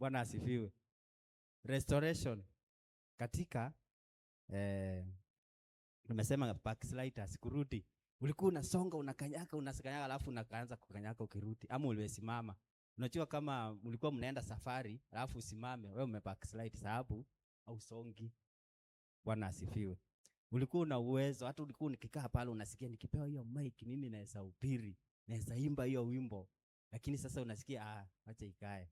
Bwana asifiwe. Restoration katika tumesema backsliders, kurudi. Ulikuwa unasonga, unakanyaka, unakanyaga, alafu unaanza kukanyaka ukirudi, ama uliwesimama. Unajua kama mlikuwa mnaenda safari alafu usimame, wewe ume backslide sababu hausongi. Bwana asifiwe. Ulikuwa una uwezo, hata ulikuwa ukikaa pale unasikia nikipewa hiyo mic mimi naweza hubiri, naweza imba hiyo wimbo. Lakini sasa unasikia, ah, acha ikae.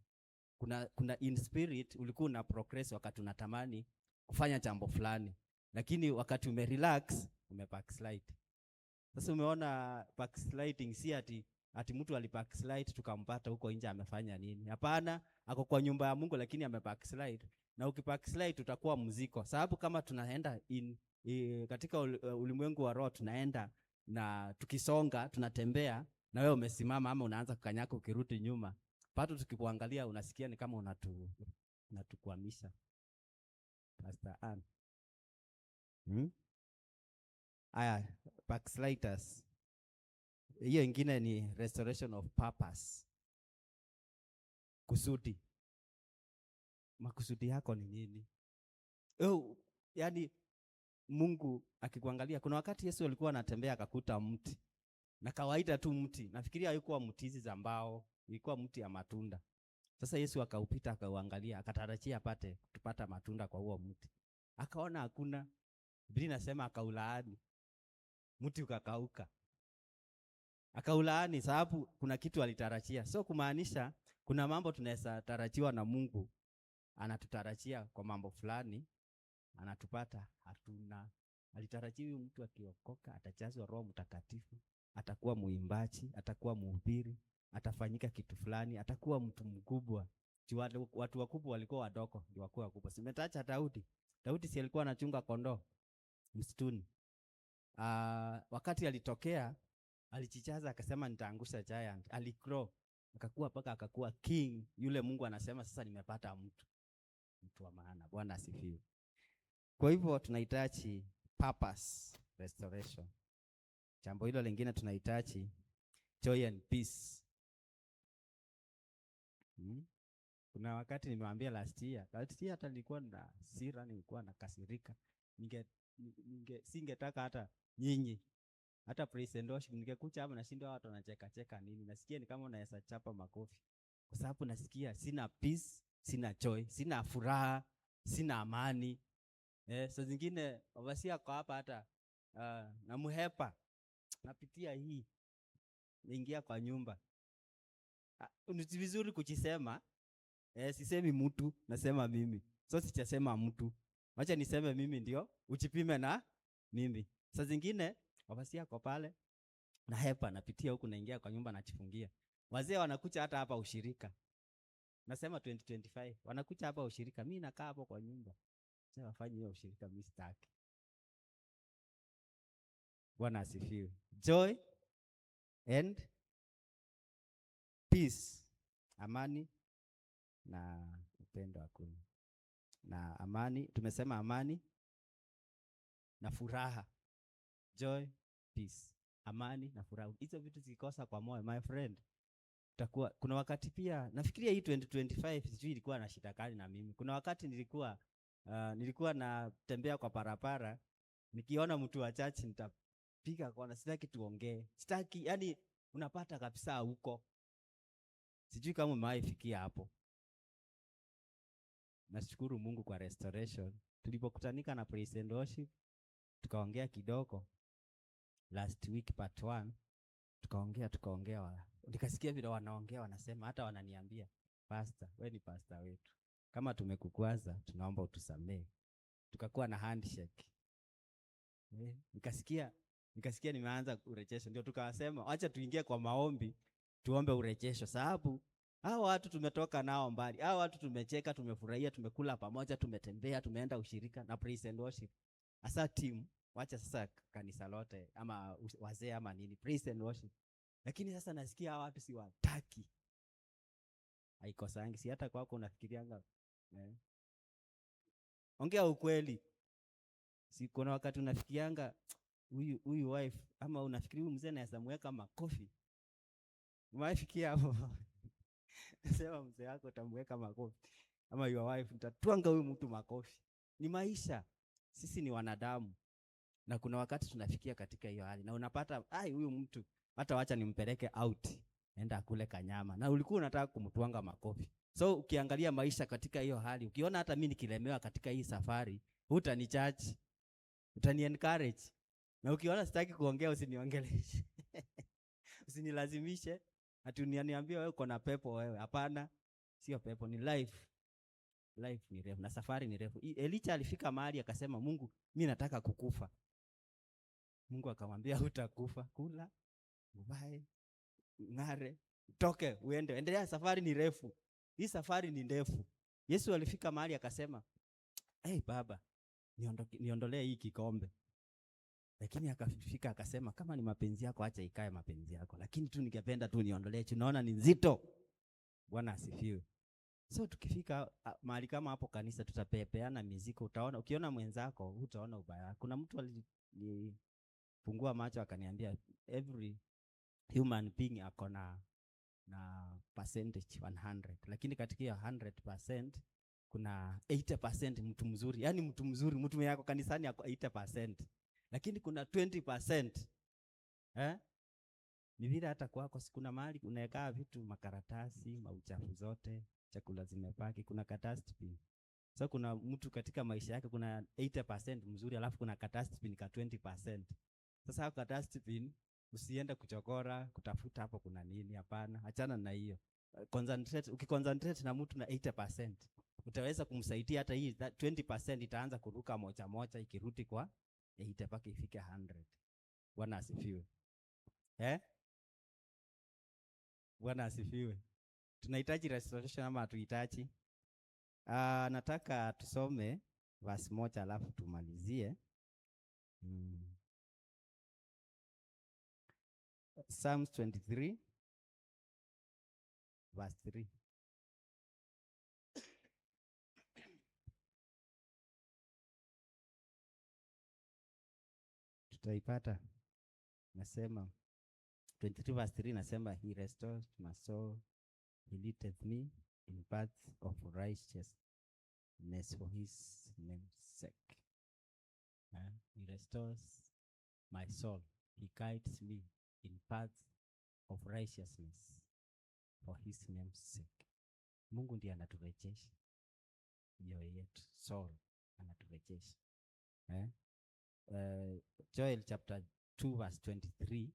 Kuna in spirit ulikuwa una progress wakati unatamani kufanya jambo fulani, lakini wakati ume relax ume backslide. Sasa umeona backsliding si ati mtu ali backslide tukampata huko nje amefanya nini. Hapana, ako kwa nyumba ya Mungu lakini ame backslide. Na uki backslide utakuwa mzigo. Sababu kama tunaenda katika ulimwengu wa roho, tunaenda na tukisonga tunatembea na wewe umesimama ama unaanza kukanyaka ukirudi nyuma. Pato tukikuangalia unasikia ni kama unatukwamisha. Pastor Ann. Aya, backsliders. Hiyo ingine ni restoration of purpose. Kusudi. Makusudi yako ni nini? Oh, yani Mungu akikuangalia, kuna wakati Yesu alikuwa anatembea akakuta mti. Na kawaida tu mti, nafikiria haikuwa mti hizi za mbao, ilikuwa mti ya matunda. Sasa Yesu akaupita akauangalia, akatarajia apate kupata matunda kwa huo mti. Akaona hakuna. Biblia inasema akaulaani. Mti ukakauka. Akaulaani sababu kuna kitu alitarajia. So kumaanisha kuna mambo tunaweza tarajiwa na Mungu, anatutarajia kwa mambo fulani, anatupata hatuna. Alitarajia huyu mtu akiokoka atajazwa Roho Mtakatifu, atakuwa muimbaji, atakuwa mhubiri, atafanyika kitu fulani, atakuwa mtu mkubwa. Watu wakubwa walikuwa wadogo, ndio wakuwa wakubwa. Simetacha Daudi. Daudi si alikuwa anachunga kondoo msituni. Wakati alitokea alijijaza akasema nitaangusha giant. Aligrow akakuwa mpaka akakuwa king yule. Mungu anasema sasa nimepata mtu wa maana. Bwana asifiwe. Kwa hivyo tunahitaji purpose restoration. Jambo hilo lingine tunahitaji joy and peace. Kuna wakati nimewaambia last year hata nilikuwa na hasira, nilikuwa nakasirika. Singetaka hata nyinyi, hata praise and worship ningekuja hapa nashindwa watu wanacheka cheka nini. Nasikia ni kama unaweza chapa makofi. Kwa sababu nasikia sina peace, sina joy, sina furaha, sina amani. Saa zingine overseer kwa hapa hata namuhepa. Napitia hii. Naingia kwa nyumba. Ni vizuri kujisema. Sisemi mtu, nasema mimi. So sijasema mtu. Wacha niseme mimi ndio, ujipime na mimi. Saa zingine overseer kwa pale nahepa, napitia huku naingia kwa nyumba najifungia. Wazee wanakuja hata hapa ushirika. Nasema 2025 wanakuja hapa ushirika, mimi nakaa hapo kwa nyumba. Sasa wafanye hiyo ushirika, mimi sitaki. Bwana asifiwe. Joy and peace, amani na upendo hakuna. Na amani, tumesema amani na furaha. Joy, peace, amani na furaha. Hizo vitu zikikosa kwa moyo, my friend, utakuwa kuna wakati pia nafikiria hii 2025 sijui ilikuwa na shida gani na mimi. Kuna wakati nilikuwa natembea kwa barabara, nikiona mtu wa church nitapiga kona, sitaki tuongee. Sitaki, yani unapata kabisa huko. Sijui kama umewahi fikia hapo. Nashukuru Mungu kwa restoration. Tulipokutanika na praise and worship, tukaongea kidogo last week part 1, tukaongea nikasikia vile wanaongea, wanasema, hata wananiambia, "Pastor, we ni pastor wetu. Kama tumekukwaza, tunaomba utusamee." Tukakuwa na handshake. Nikasikia nimeanza urejesho. Ndio tukawasema, acha tuingie kwa maombi, tuombe urejesho, sababu hao watu tumetoka nao mbali. Hao watu tumecheka, tumefurahia, tumekula pamoja, tumetembea, tumeenda ushirika na praise and worship. Asa team, wacha sasa kanisa lote ama wazee ama nini, praise and worship. Lakini sasa nasikia hao watu siwataki. Haikosangi, si hata kwako unafikirianga. Ongea ukweli. Si kuna wakati unafikirianga huyu wife ama unafikiri huyu mzee anaweza muweka makofi. Umefikia hapo? Sema mzee wako utamweka makofi. Ama your wife, nitatwanga huyu mtu makofi. Ni maisha. Sisi ni wanadamu. Na kuna wakati tunafikia katika hiyo hali na unapata ai, huyu mtu hata wacha nimpeleke out, enda akule kanyama, na ulikuwa unataka kumtwanga makofi. So ukiangalia maisha katika hiyo hali, ukiona hata mimi nikilemewa katika hii safari, hutanichaji, utani encourage. Na ukiona sitaki kuongea, usiniongeleshe. Usinilazimishe ati uniambie wewe uko na pepo wewe. Hapana, sio pepo, ni life. Life ni refu na safari ni refu. Elisha alifika mahali akasema, Mungu, mimi nataka kukufa. Mungu akamwambia hutakufa, kula, uvae, ng'are, utoke, uende. Endelea, safari ni refu. Hii safari ni ndefu. Yesu alifika mahali akasema, hey, Baba, niondolee hii kikombe. Lakini akafika akasema, kama ni mapenzi yako acha ikae mapenzi yako. Lakini tu ningependa tu niondolee, tunaona ni nzito. Bwana asifiwe. So tukifika mahali kama hapo kanisa, tutapepeana mizigo. Utaona, ukiona mwenzako utaona ubaya. Kuna mtu alinifungua macho akaniambia every human being ako na percentage 100, lakini katika hiyo 100% kuna 80% mtu mzuri. Yaani mtu mzuri, mtu mwenye ako kanisani ako 80%, lakini kuna 20%. Ni vile hata kwako si kuna mahali unaweka vitu, makaratasi, mauchafu zote, chakula zimebaki, kuna dustbin. So kuna mtu katika maisha yake kuna 80% mzuri, alafu kuna dustbin ka 20%. Sasa hapo dustbin usiende kuchokora, kutafuta hapo kuna nini, hapana, achana na hiyo. Concentrate, ukiconcentrate na mtu na 80%, utaweza kumsaidia hata hii 20% itaanza kuruka moja moja ikirudi kwa 80 mpaka ifike 100. Bwana asifiwe. Bwana asifiwe. Tunahitaji restoration ama hatuhitaji? Nataka tusome verse moja alafu tumalizie. Psalms 23 verse 3. Tutaipata. Nasema 23 verse 3 nasema, he restores my soul, he leadeth me in paths of righteousness for his name's sake. He restores my soul, he guides me in paths of righteousness for his name's sake. Mungu ndiye anaturejesha mioyo yetu, soul anaturejesha. Joel chapter 2 verse 23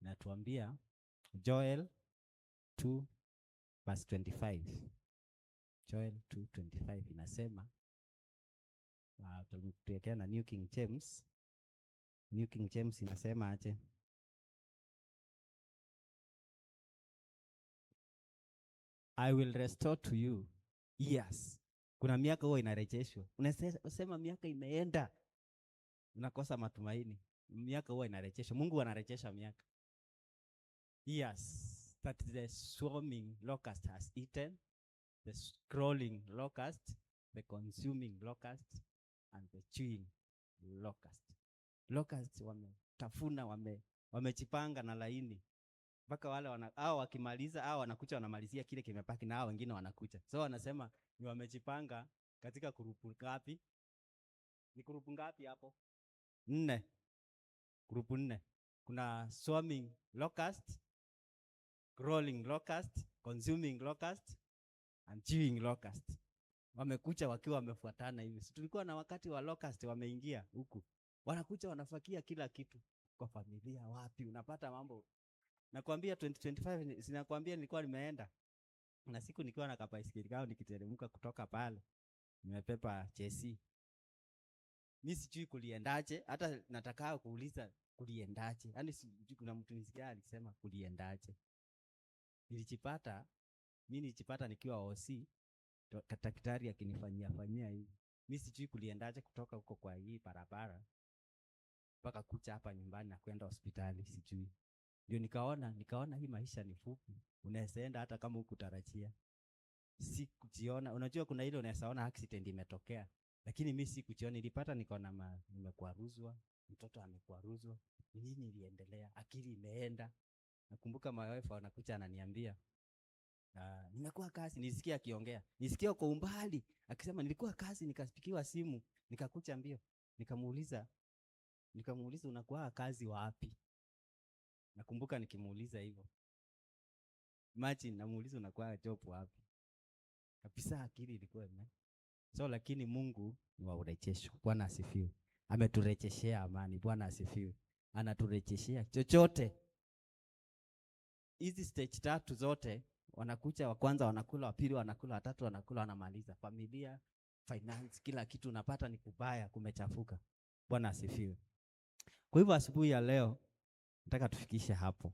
inatuambia, Joel 2 verse 25. Joel 2:25 inasema, tuwekea na New King James. New King James inasema aje? I will restore to you years. Kuna miaka huwa inarejeshwa. Unasema miaka imeenda, unakosa matumaini. Miaka huwa inarejeshwa. Mungu anarejesha miaka. Years that the swarming locust has eaten, the crawling locust, the consuming locust, and the chewing locust. Locust wametafuna, wamejipanga na laini. Mpaka wale hao wakimaliza, hao wanakuja wanamalizia kile kimebaki, na hao wengine wanakuja. So wanasema ni wamejipanga katika grupu ngapi? Ni grupu ngapi hapo? 4. Grupu 4. Kuna swarming locust, crawling locust, consuming locust, and chewing locust. Wamekuja wakiwa wamefuatana hivi. Si tulikuwa na wakati wa locust wameingia huku. Wanakuja wanafakia kila kitu kwa familia, wapi unapata mambo. Nakwambia 2025, sinakwambia nilikuwa nimeenda. Na siku nikiwa na kabaisikeli kao nikiteremka kutoka pale, nimepepa chesi. Mimi sijui kuliendaje, hata nataka kuuliza kuliendaje. Yaani sijui, kuna mtu nisikia alisema kuliendaje. Mimi nilijipata nikiwa OC, daktari akinifanyia fanyia hivi. Mimi sijui kuliendaje kutoka huko kwa hii barabara mpaka kuja hapa nyumbani na kwenda hospitali, sijui. Ndio nikaona hii maisha ni fupi. Unaweza enda hata kama hukutarajia. Sikujiona, unajua kuna ile unaweza ona accident imetokea, lakini mimi sikujiona. Nilipata nikaona nimekwaruzwa, mtoto amekwaruzwa, nini iliendelea, akili imeenda. Nakumbuka my wife anakuja ananiambia, Nimekuwa kazi, nilisikia akiongea. Nilisikia kwa umbali akisema nilikuwa kazi, nikapigiwa simu, nikakuja mbio. Nikamuuliza unakuwa kazi wapi? Nakumbuka nikimuuliza hivyo. Imagine namuuliza unakuwa job wapi? Kabisa akili ilikuwa ime. So lakini Mungu ni wa urejesho. Bwana asifiwe. Ameturejeshea amani. Bwana asifiwe. Anaturejeshea chochote. Hizi stage tatu zote wanakuja, wa kwanza wanakula, wa pili wanakula, wa tatu wanakula, wanamaliza. Familia, finance, kila kitu unapata ni kubaya, kumechafuka. Bwana asifiwe. Kwa hivyo asubuhi ya leo nataka tufikishe hapo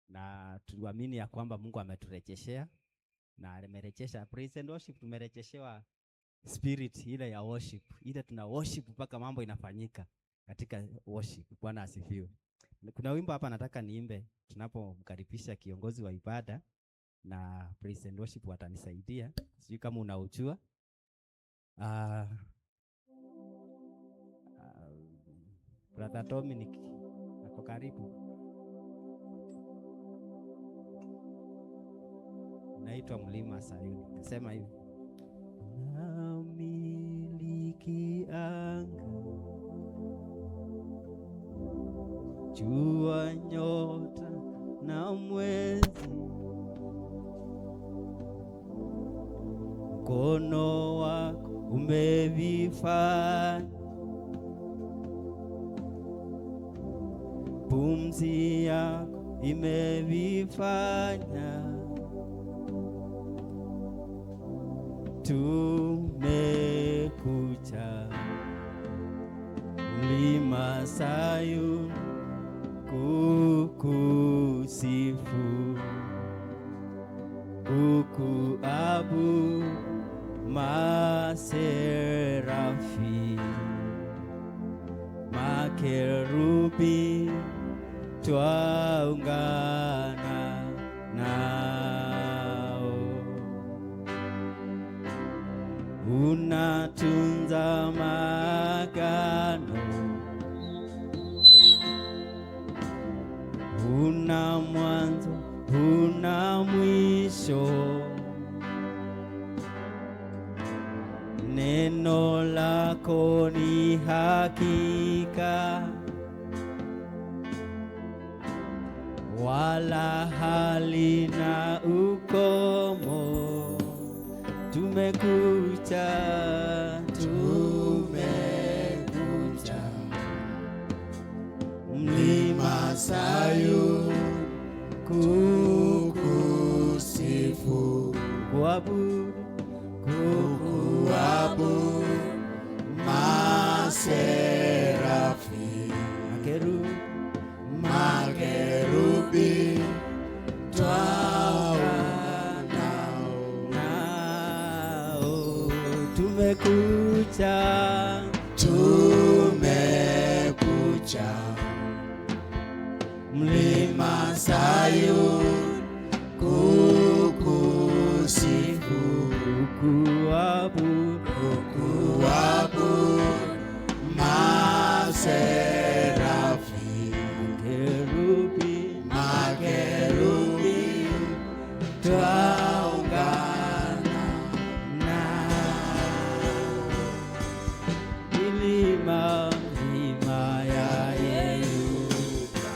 na tuamini ya kwamba Mungu ameturejeshea na amerejesha praise and worship. Tumerejeshewa spirit ile ya worship, ile tuna worship mpaka mambo inafanyika katika worship. Bwana asifiwe. Kuna wimbo hapa nataka niimbe tunapomkaribisha kiongozi wa ibada na praise and worship watanisaidia. Sijui kama unaujua. Brother Dominic ako karibu. Naitwa Mlima Sayuni. Nasema hivi: namiliki anga, jua, nyota na mwezi, mkono wako umevifanya, pumzi yako imevifanya. Tumekuja Mlima Sayuni kukusifu, kukuabudu maserafi, makerubi twaungana nao. Unatunza maagano, huna mwanzo, huna mwisho. Neno lako ni hakika, wala halina ukomo. Tumekuja, Tumekuja Mlima Sayuni kukusifu, kuabudu, kukuabudu maserafi, makerubi, makerubi twaungana nao. Tumekuja, Tumekuja Mlima Mlima Sayuni kukusifu, kukuabudu, kukuabudu maserafi, makerubi, makerubi twaungana nao. Milima, milima ya yeyuka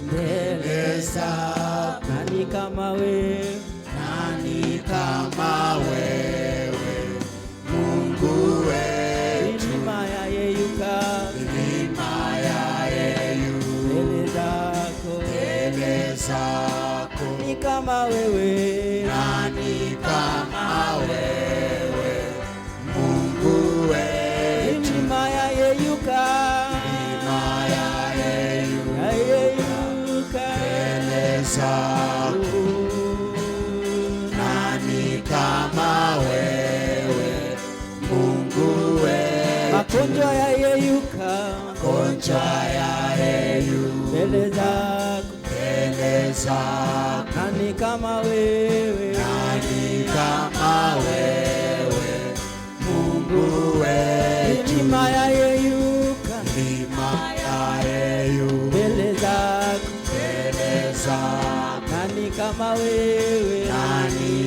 mbele mbele zako. Nani kama wewe? Nani kama wewe Mungu wetu? Milima ya yeyuka Milima ya yeyuka mbele zako. mbele zako. Nani kama wewe? Nani kama wewe Mungu wetu? Milima ya yeyuka Milima ya yeyuka ya yeyuka mbele zako. Nani kama wewe Mungu wetu? Magonjwa ya yeyuka Magonjwa ya yeyuka mbele zako. mbele zako. Nani kama wewe? Nani kama wewe Mungu wetu? Milima ya yeyuka Milima ya yeyuka mbele zako. mbele zako. Nani kama wewe? Nani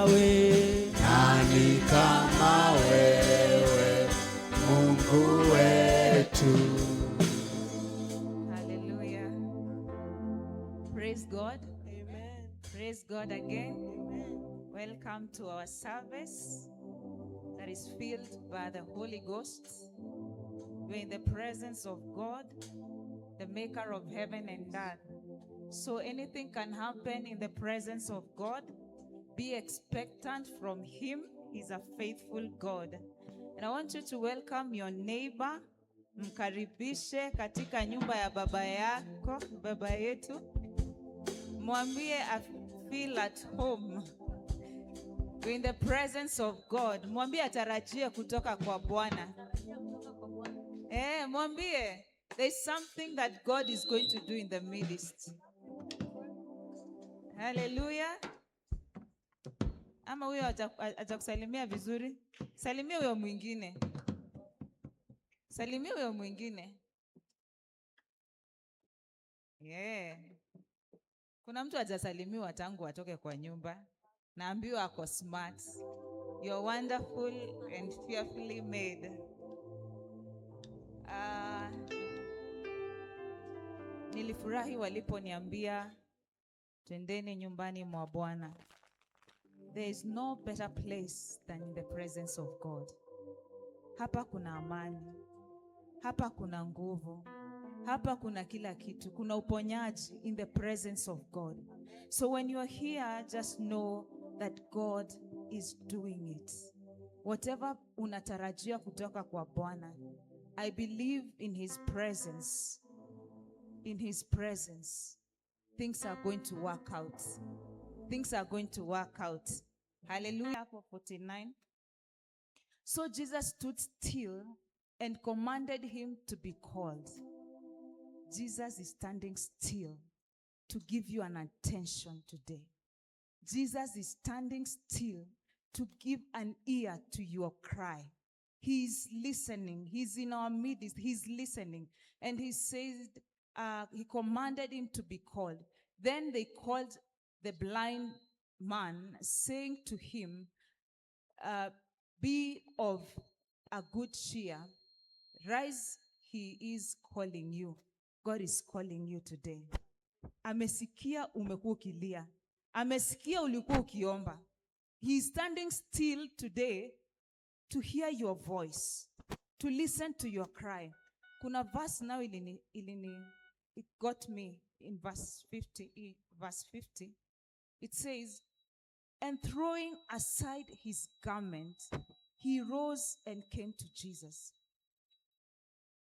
we. Nani kama wewe, Mungu wetu? Hallelujah. Praise God. Amen. Praise God again. Amen. Welcome to our service that is filled by the Holy Ghost. We're in the presence of God, the maker of heaven and earth. So anything can happen in the presence of God. Be expectant from Him. He's a faithful God. And I want you to welcome your neighbor. Mkaribishe katika nyumba ya baba yako, baba yetu. Mwambie I feel at home. We're in the presence of God. Mwambie atarajie kutoka kwa Bwana. Eh, mwambie there's something that God is going to do in the midst. Hallelujah. Ama huyo atakusalimia vizuri. Salimia huyo mwingine. Salimia huyo mwingine. Yeah. Kuna mtu hajasalimiwa tangu atoke kwa nyumba. Naambiwa ako smart. You're wonderful and fearfully made. Nilifurahi waliponiambia twendeni nyumbani mwa Bwana. There is no better place than in the presence of God. Hapa kuna amani. Hapa kuna nguvu. Hapa kuna kila kitu. Kuna uponyaji in the presence of God. So when you are here, just know that God is doing it. Whatever unatarajia kutoka kwa Bwana, I believe in his presence. In his presence, things are going to work out. Things are going to work out. Hallelujah. 49. So Jesus stood still and commanded him to be called. Jesus is standing still to give you an attention today. Jesus is standing still to give an ear to your cry. He is listening. He's in our midst. He's listening. And he says, he commanded him to be called. Then they called the blind man, saying to him, "Be of a good cheer. Rise, he is calling you." God is calling you today. Amesikia umekuwa ukilia. Amesikia ulikuwa ukiomba. He is standing still today to hear your voice, to listen to your cry. Kuna verse now ilini, it got me in verse 50, verse 50. It says, "And throwing aside his garment, he rose and came to Jesus."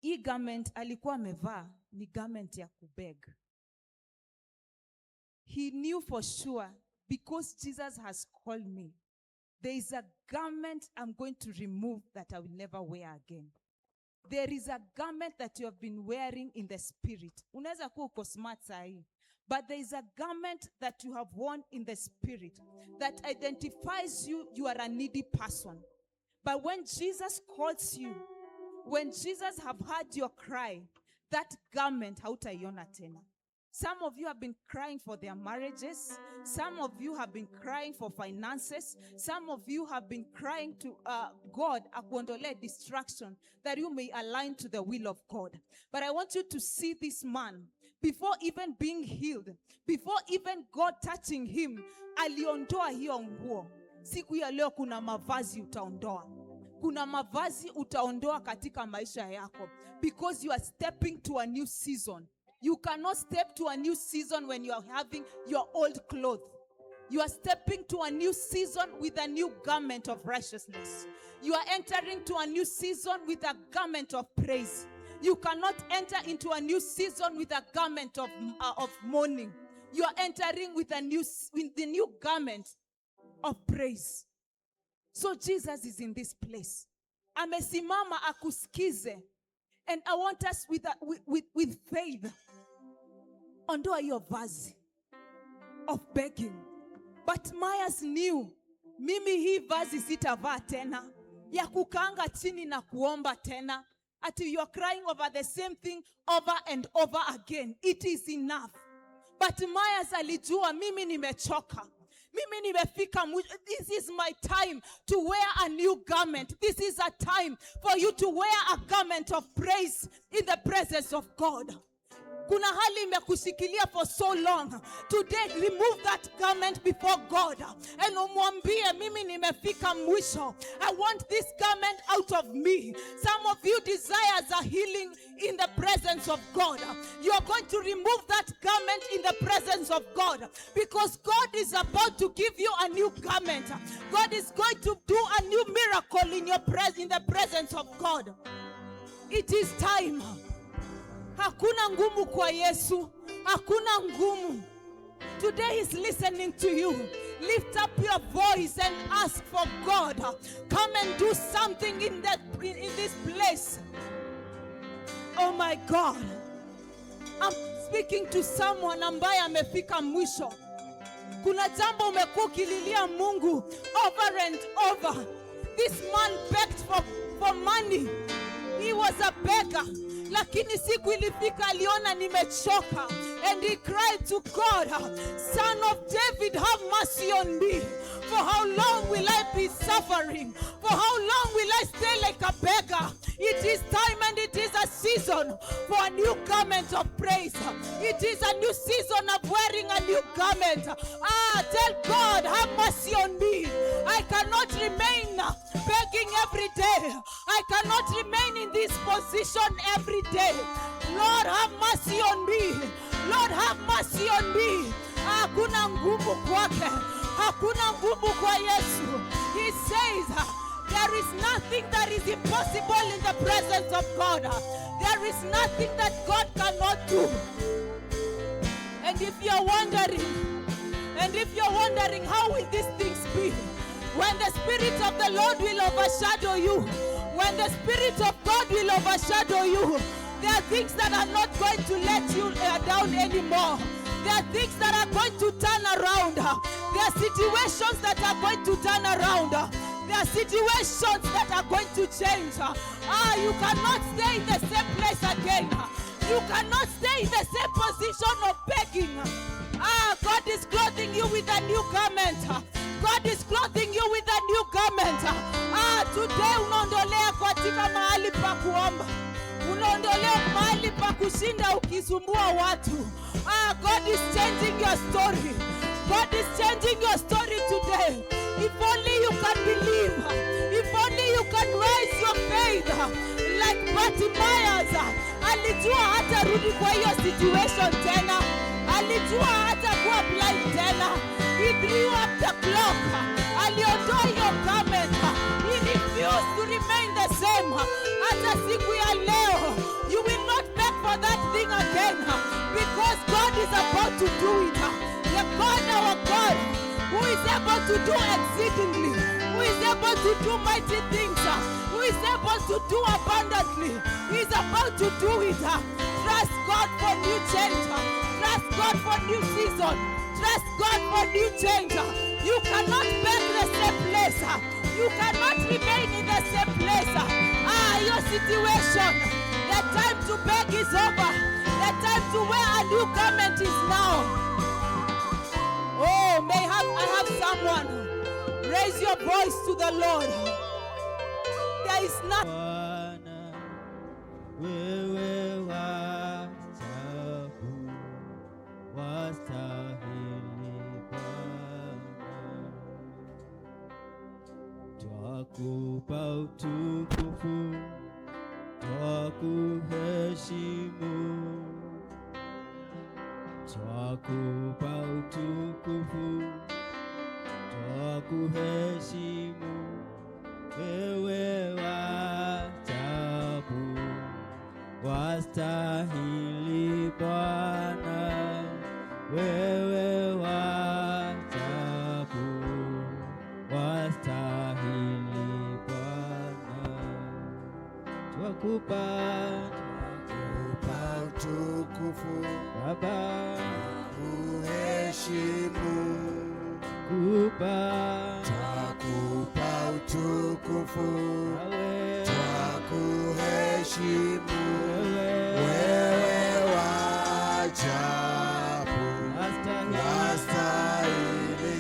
Hii garment alikuwa amevaa ni garment ya kubeg. He knew for sure, because Jesus has called me, there is a garment I'm going to remove that I will never wear again. There is a garment that you have been wearing in the spirit. Unaweza kuwa uko smart sahi, but there is a garment that you have worn in the spirit that identifies you, you are a needy person. But when Jesus calls you, when Jesus have heard your cry, that garment hautaiona tena. Some of you have been crying for their marriages. Some of you have been crying for finances. Some of you have been crying to God akuondolee distraction that you may align to the will of God. But I want you to see this man before even being healed, before even God touching him, aliondoa hiyo nguo. Siku ya leo kuna mavazi utaondoa. Kuna mavazi utaondoa katika maisha yako because you are stepping to a new season. You cannot step to a new season when you are having your old clothes. You are stepping to a new season with a new garment of righteousness. You are entering to a new season with a garment of praise. You cannot enter into a new season with a garment of mourning. You are entering with the new garment of praise. So Jesus is in this place. Amesimama akusikize. And I want us with faith. Ondoa hiyo vazi of begging. But Myers knew, mimi hii vazi sitavaa tena ya kukaanga chini na kuomba tena. Ati you are crying over the same thing over and over again. It is enough. But Myers alijua mimi nimechoka. Mimi nimefika mwisho. This is my time to wear a new garment. This is a time for you to wear a garment of praise in the presence of God. Kuna hali imekushikilia for so long. Today, remove that garment before God and umwambie, "Mimi nimefika mwisho. I want this garment out of me." Some of you desires a healing in the presence of God. You are going to remove that garment in the presence of God because God is about to give you a new garment. God is going to do a new miracle in the presence of God. It is time. Hakuna ngumu kwa Yesu, hakuna ngumu. Today he's listening to you. Lift up your voice and ask for God. Come and do something in this place. Oh my God. I'm speaking to someone ambaye amefika mwisho. Kuna jambo umekuwa ukililia Mungu over and over. This man begged for money. He was a beggar. Lakini siku ilifika aliona nimechoka. And he cried to God, "Son of David, have mercy on me. For how long will I be suffering? For how long will I stay like a beggar?" It is time and it is a season for a new garment of praise. It is a new season of wearing a new garment. Ah, tell God, "Have mercy on me. I cannot remain begging every day. I cannot remain in this position every day. Lord, have mercy on me. Lord, have mercy on me." Hakuna ngumu kwake. Hakuna ngumu kwa Yesu. He says there is nothing that is impossible in the presence of God. There is nothing that God cannot do. And if you're wondering how will these things be, when the Spirit of the Lord will overshadow you, when the Spirit of God will overshadow you, there are things that are not going to let you down anymore. There are things that are going to turn around. There are situations that are going to turn around. There are situations that are going to change. Ah, you cannot stay in the same place again. You cannot stay in the same position of begging. Ah, God is clothing you with a new garment. God is clothing you with a new garment. Ah, today unaondolewa katika mahali pa kuomba. Unaondolewa mahali pa kushinda ukisumbua watu. Ah, God is changing your story. God is changing your story today. If only you can believe. If only you can raise your faith like Bartimaeus. Alijua hatarudi kwa hiyo situation tena. Alijua hatakuwa blind tena. He threw up the cloak. Aliondoa hiyo garment. He refused to remain the same. Hata siku ya leo, you will not beg for that thing again because God is about to do it. The God, our God, who is able to do exceedingly, who is able to do mighty things, who is able to do abundantly, he is about to do it. Trust God for new change. Trust God for new season. Trust God for new change. You cannot beg the same place. You cannot remain in the same place. Ah, your situation. The time to beg is over. The time to wear a new garment is now. Oh, may have I have someone raise your voice to the Lord. There is nothing. Bwana, wewe wa ajabu, wastahili Bwana. Twakupa utukufu, twakuheshimu, twakupa utukufu, twakuheshimu, wewe wa ajabu, wastahili Bwana, wewe wa ajabu, wastahili Bwana, twakupa Kupa utukufu, Baba, kuheshimu, kupa twakupa utukufu, wewe, twakuheshimu, wewe wewe wa ajabu, wastahili wastahili.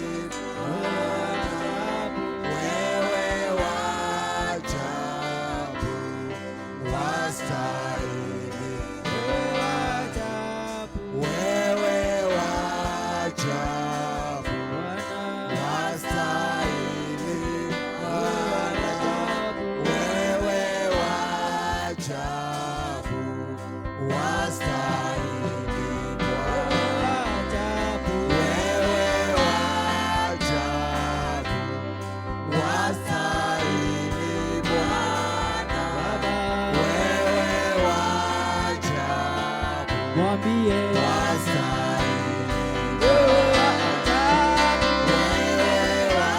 ajabu, wastahili Bwana. Wewe wa ajabu, wastahili Bwana. Wewe wa ajabu, Mwambie wastahili. Wewe wa ajabu, Wewe wa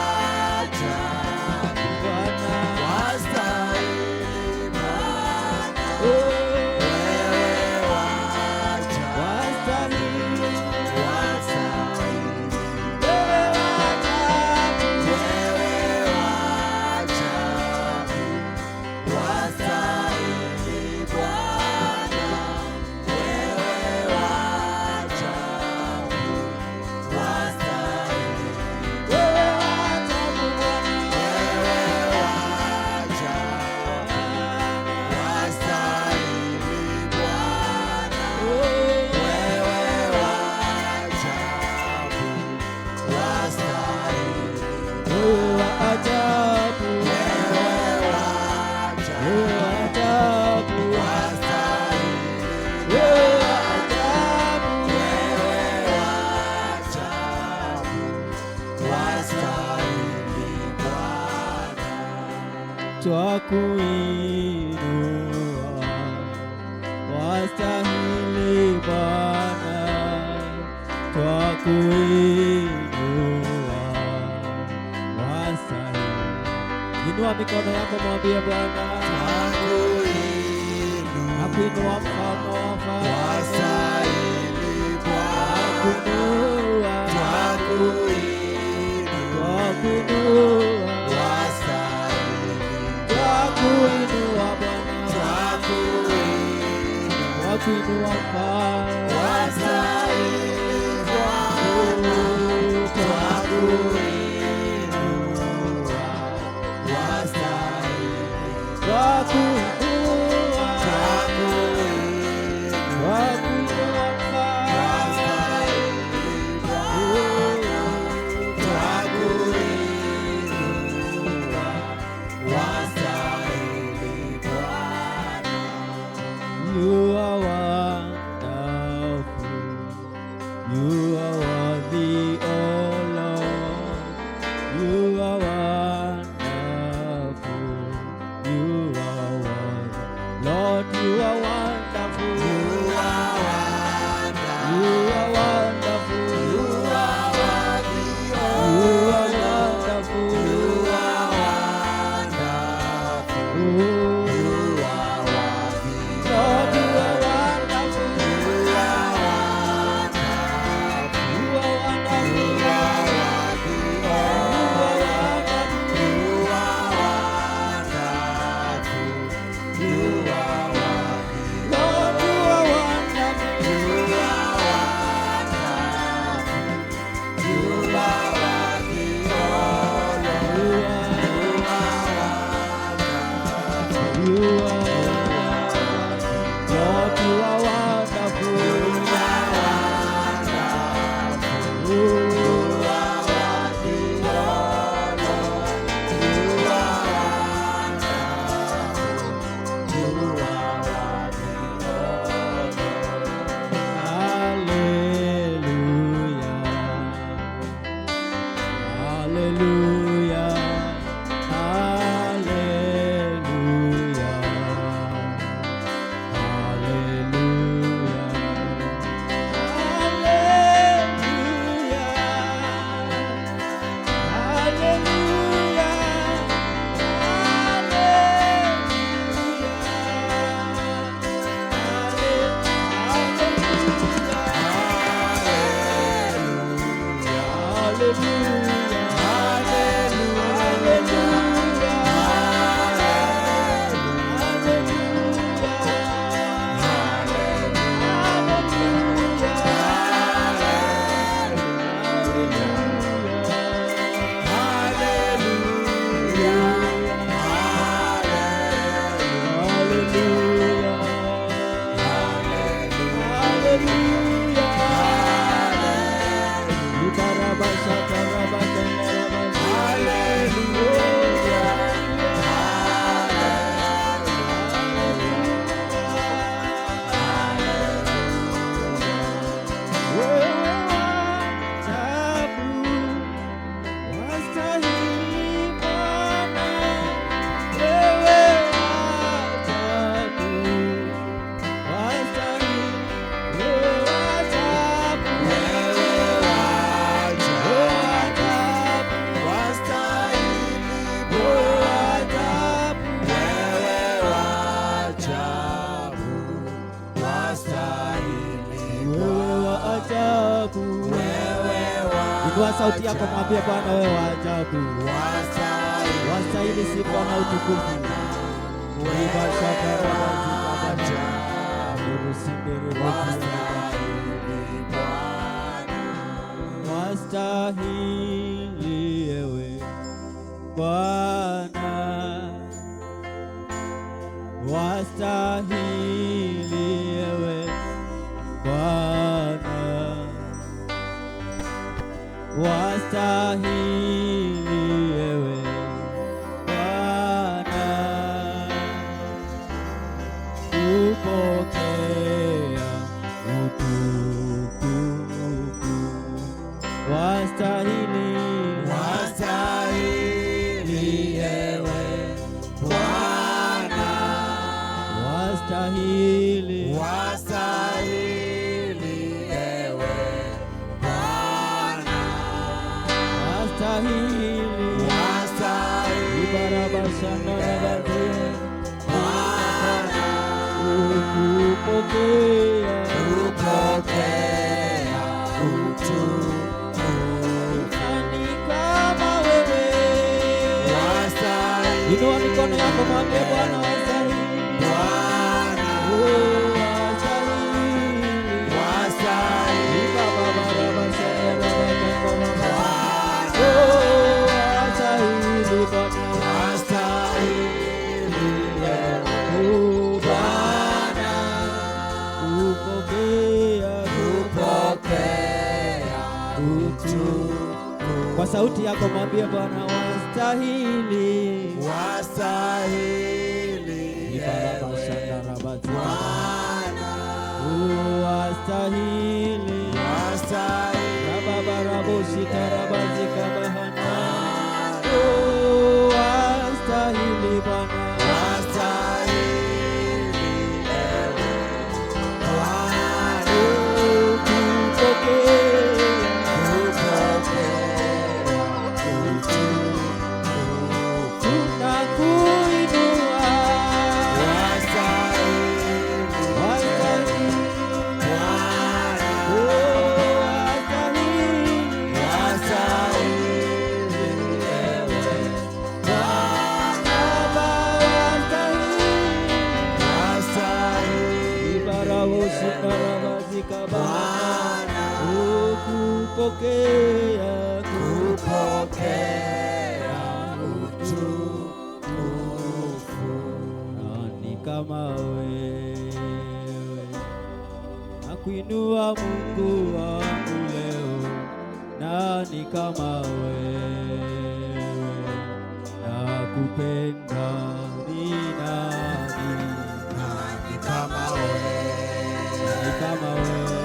ajabu, Bwana. wastahili Bwana. Wewe wa ajabu, Wastahili. wastahili. Wewe wa ajabu. Wewe wa ajabu, wastahili Bwana. Wewe wa ajabu, wastahili. Wewe wa ajabu, Bwana. Wewe wa ajabu, wastahili Bwana. Wewe wa ajabu, wastahili. Wewe wa ajabu. Wewe wa ajabu, Wewe wa ajabu. wastahili. Wewe wa ajabu. Wewe wa ajabu, wastahili Bwana. Twakuinua, wastahili Bwana, twakuinua, wastahili. Inua mikono yako, mwambie Bwana, Twakuinua, nakuinua mfalme wa wafalme, wastahili Bwana. nakuinua, Twakuinua, twakuinua, wastahili. twakuinua Bwana, Twakuinua, twakuinua mfalme. wastahili Bwana. Twakuinua, wastahili. Twakuinua, Twakuinua, twakuinua mfalme. wastahili Bwana. Twakuinua, wastahili Bwana. You are wonderful. You are worthy, oh Lord. You are wonderful. You are worthy. Lord, you are wonderful. You are wonderful. You are wonderful. You are worthy, oh You are wonderful. You are wonderful. Oh, You are worthy. Lord, you are wonderful. You are wonderful. You are wonderful. You are worthy, You oh are wonderful. You are wonderful. You are worthy. Lord, you are wonderful. You are wonderful. You are worthy, oh Lord. You are, You are wonderful. you are, Lord, you are wonderful. You are wonderful. Oh, You are worthy, oh Lord. You are wonderful. You are worthy, oh Lord. Hallelujah. Hallelujah. Hallelujah. Hallelujah. Hallelujah. Hallelujah. Hallelujah. Hallelujah. Hallelujah. Inua sauti yako mwambie Bwana wewe wa ajabu. Wastahili sifa na utukufu. Wastahili ewe Bwana, wastahili ewe Bwana, wastahili ewe Bwana, kupokea utukufu. Wastahili, Wastahili ewe Bwana, wastahili, wastahili ewe Bwana, wastahili, wastahili ibarabashandarabazia Bwana, kupokea kupokea utukufu. Nani kama wewe? Wastahili Inua mikono yako mwambie Bwana wastahili. Bwana, Oh, wastahili. wastahili Ibarabashandarabazia. Bwana, Oh, wastahili Bwana. wastahili ewe Oh, Bwana, kupokea kupokea utukufu. Kwa sauti yako mwambie Bwana wastahili. Wastahili ewe Ibarabashandarabazia. Bwana, Oh, wastahili. wastahili Rababaraboshitarabazikabahana. Oh, wastahili Bwana. wastahili ewe Bwana, Oh, kupokea kupokea utukufu. Tunakuinua. Wastahili Wastahili. Bwana, Oh, wastahili. wastahili ewe Bwana, Baba, wastahili. wastahili Ibaraboshitarabazikabahana. Bwana, Oh, kupokea kupokea utukufu. Nani kama wewe, nakuinua Mungu wangu leo. Nani kama wewe, nakupenda ni nani? Nani kama wewe? Nani kama wewe?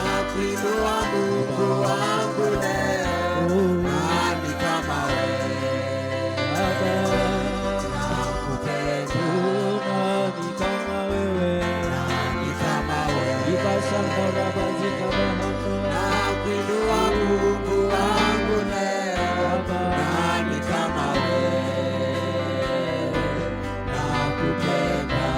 Nakuinua Mungu wangu leo. Oh, Nani kama wewe? Baba, Nakupenda. oh, nani kama wewe? Nani kama wewe? Ibashandarabazikabahana. Nakuinua Mungu wangu leo. Baba. Nani kama wewe? Nakupenda.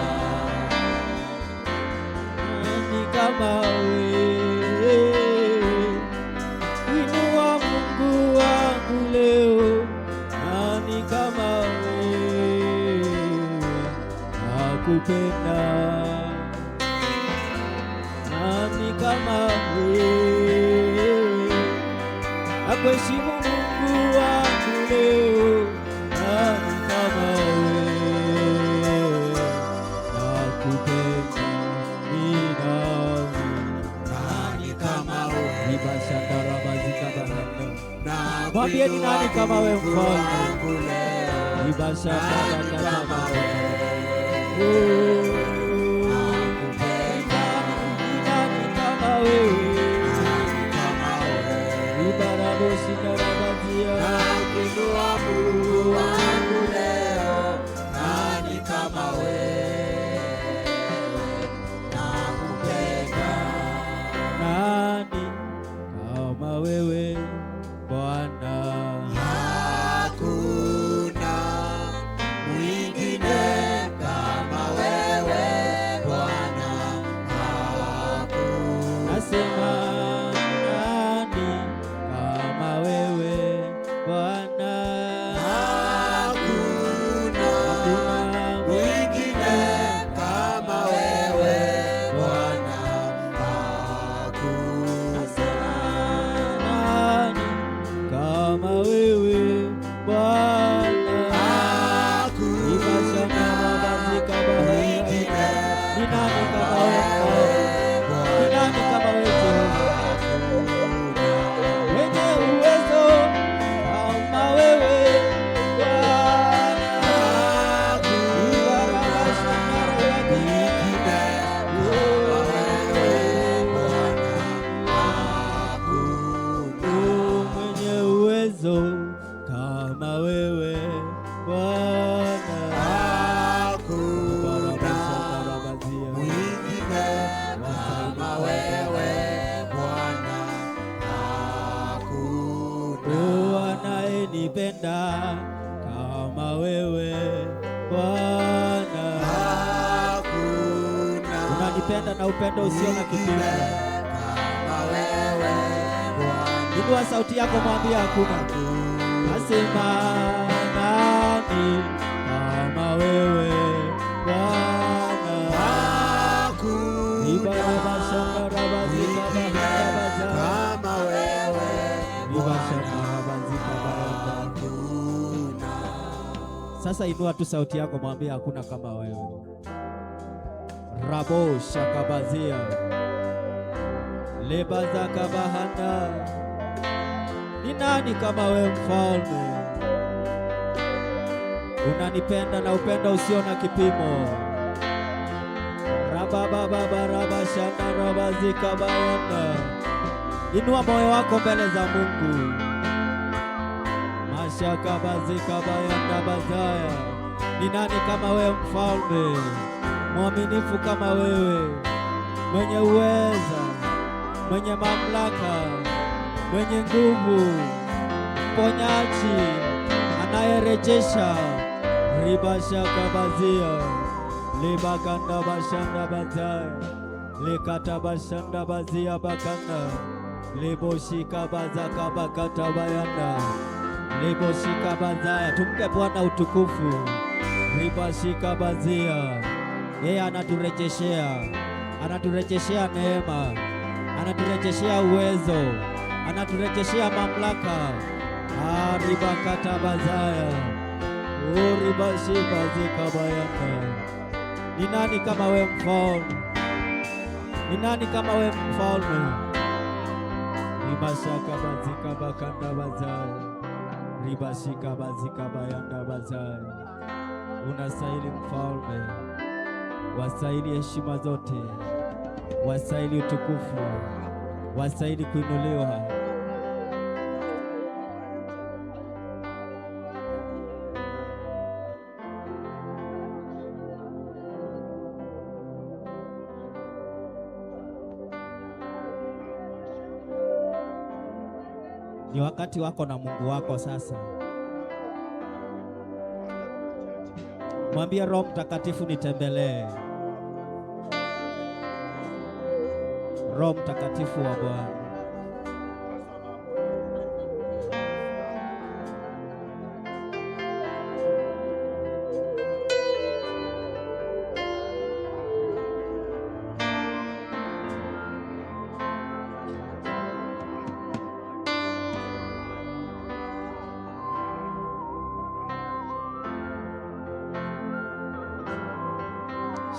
Nani kama wewe? Inua Mungu wangu leo. Nani kama wewe? Nakupenda. Nani kama wewe? Nakuheshimu Mungu wangu leo. Nani kama wewe? Nakupenda ni nani? Nani kama wewe? Ibashandarabazikabahana. Mwambie ni nani kama wewe Mungu mfalme? wangu leo. Nani kama Ibashandarabazikabahana. wewe? Oh, Nakupenda. ni nani kama wewe? Nani kama wewe? Ibaraboshindarabazia. Nakuinua Mungu wangu leo. Nani kama wewe? Nakupenda. Nani kama wewe Bwana? Hakuna mwingine kama wewe. Unanipenda na upendo usio na kipimo. Kama wewe Bwana. Inua sauti yako, mwambie hakuna. Nasema nani kama wewe Bwana? Hakuna mwingine kama wewe Bwana. Hakuna. Sasa inua tu sauti yako, mwambie hakuna kama wewe. Rabo shakabazia lebazakabahana, ni nani kama wewe mfalme? Unanipenda na upendo usio na kipimo. Rababababarabashana rabazikabayana, inua moyo wako mbele za Mungu. Mashakabazikabayanda bazaya, ni nani kama wewe mfalme, mwaminifu kama wewe, mwenye uweza, mwenye mamlaka, mwenye nguvu, mponyaji, anayerejesha. Ribashakabazia libakanda bashanda bazaya likatabashanda bazia bakanda liboshikabazakabakatabayanda liboshikabazaya. Tumpe Bwana utukufu. Ribashikabazia, yeye anaturejeshea, anaturejeshea neema, anaturejeshea uwezo, anaturejeshea mamlaka. Aribakatabazaya uribashibazikabayanda. Ni nani kama we mfalme? Ni nani kama we mfalme? Ribashakabazikabakanda bazaya ribashikabazikabayanda bazaya. Unastahili mfalme, wastahili heshima zote, wastahili utukufu, wastahili kuinuliwa. Ni wakati wako na Mungu wako sasa. Mwambie Roho Mtakatifu, nitembelee. Roho Mtakatifu wa Bwana.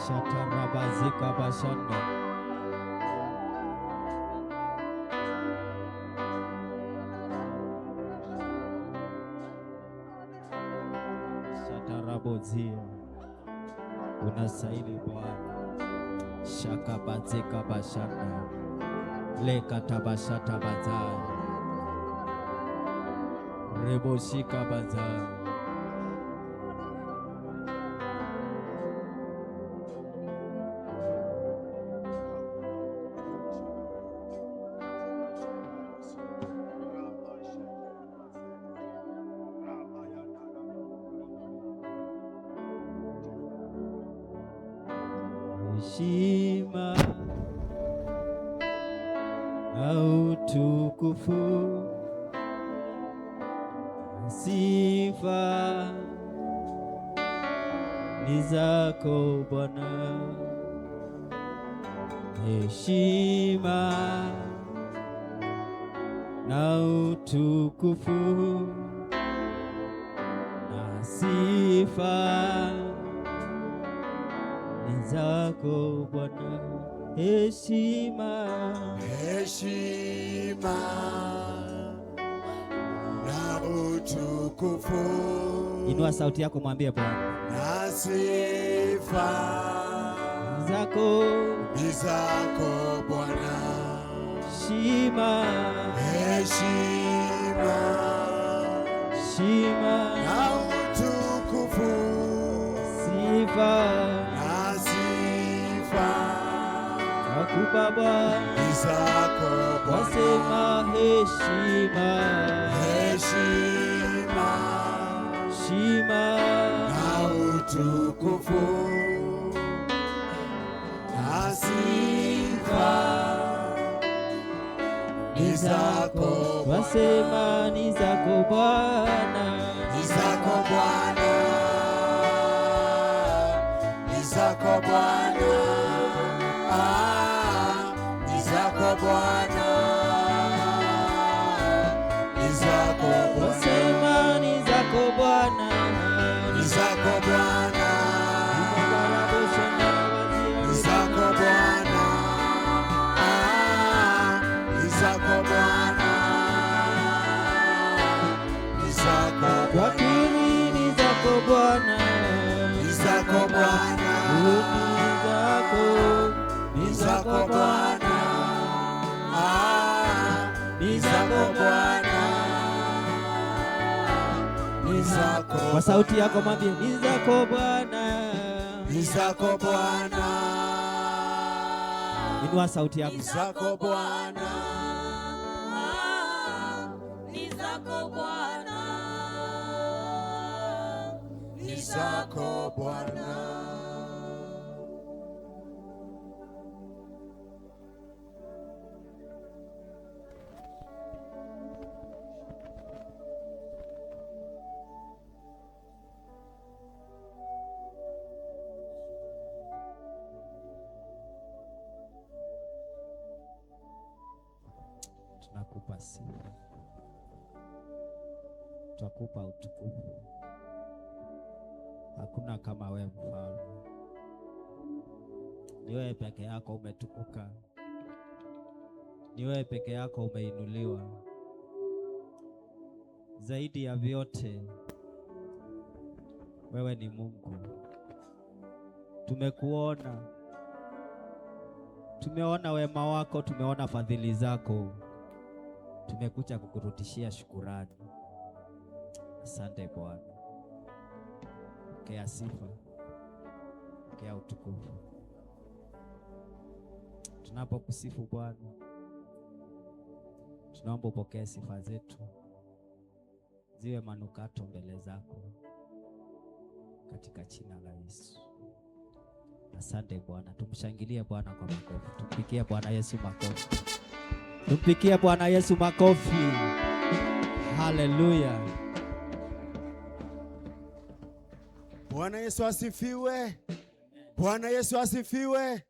Shatarabazika bashanda. Shatarabozia. Unastahili Bwana. Shakabazika bashanda. Lekatabashata bazaya. Reboshika bazaya. Heshima na utukufu, sifa ni zako Bwana. Heshima na utukufu na sifa ni zako Bwana. Heshima, Heshima na utukufu Inua sauti yako mwambie Bwana. Na sifa Zako, ni zako Bwana. Heshima, Heshima heshima na utukufu sifa na sifa nakupa Bwana. ni zako Bwana. Wasema heshima, Heshima heshima na utukufu na sifa Ni zako Bwana. Wasema ni zako Bwana. Ni zako Bwana, ni zako Bwana, ah, ni zako Bwana, ni zako Bwana, Wasema ni zako Bwana. Ni zako Bwana, ni zako Bwana, ah, ni zako Bwana, ni zako Bwana, Twakiri ni zako Bwana. Ni zako Bwana. Ni zako, Ni zako Bwana, ah, ni ni zako Bwana, ni zako. Kwa sauti yako mwambie ni zako Bwana. Ni zako Bwana, Inua sauti yako. Ni zako Bwana, Ni zako Bwana, ni zako Bwana. Tunakupa sifa, twakupa utukufu. Hakuna kama wewe Mfalme, ni wewe peke yako umetukuka, ni wewe peke yako umeinuliwa zaidi ya vyote. Wewe ni Mungu, tumekuona, tumeona wema wako, tumeona fadhili zako, tumekuja kukurudishia shukurani. Asante Bwana, pokea sifa, pokea utukufu. Tunapokusifu Bwana, tunaomba upokee sifa zetu, ziwe manukato mbele zako, katika jina la Yesu. Asante Bwana, tumshangilie Bwana kwa makofi, tumpikie Bwana Yesu makofi, tumpikie Bwana Yesu makofi. Haleluya. Bwana Yesu asifiwe. Bwana Yesu asifiwe.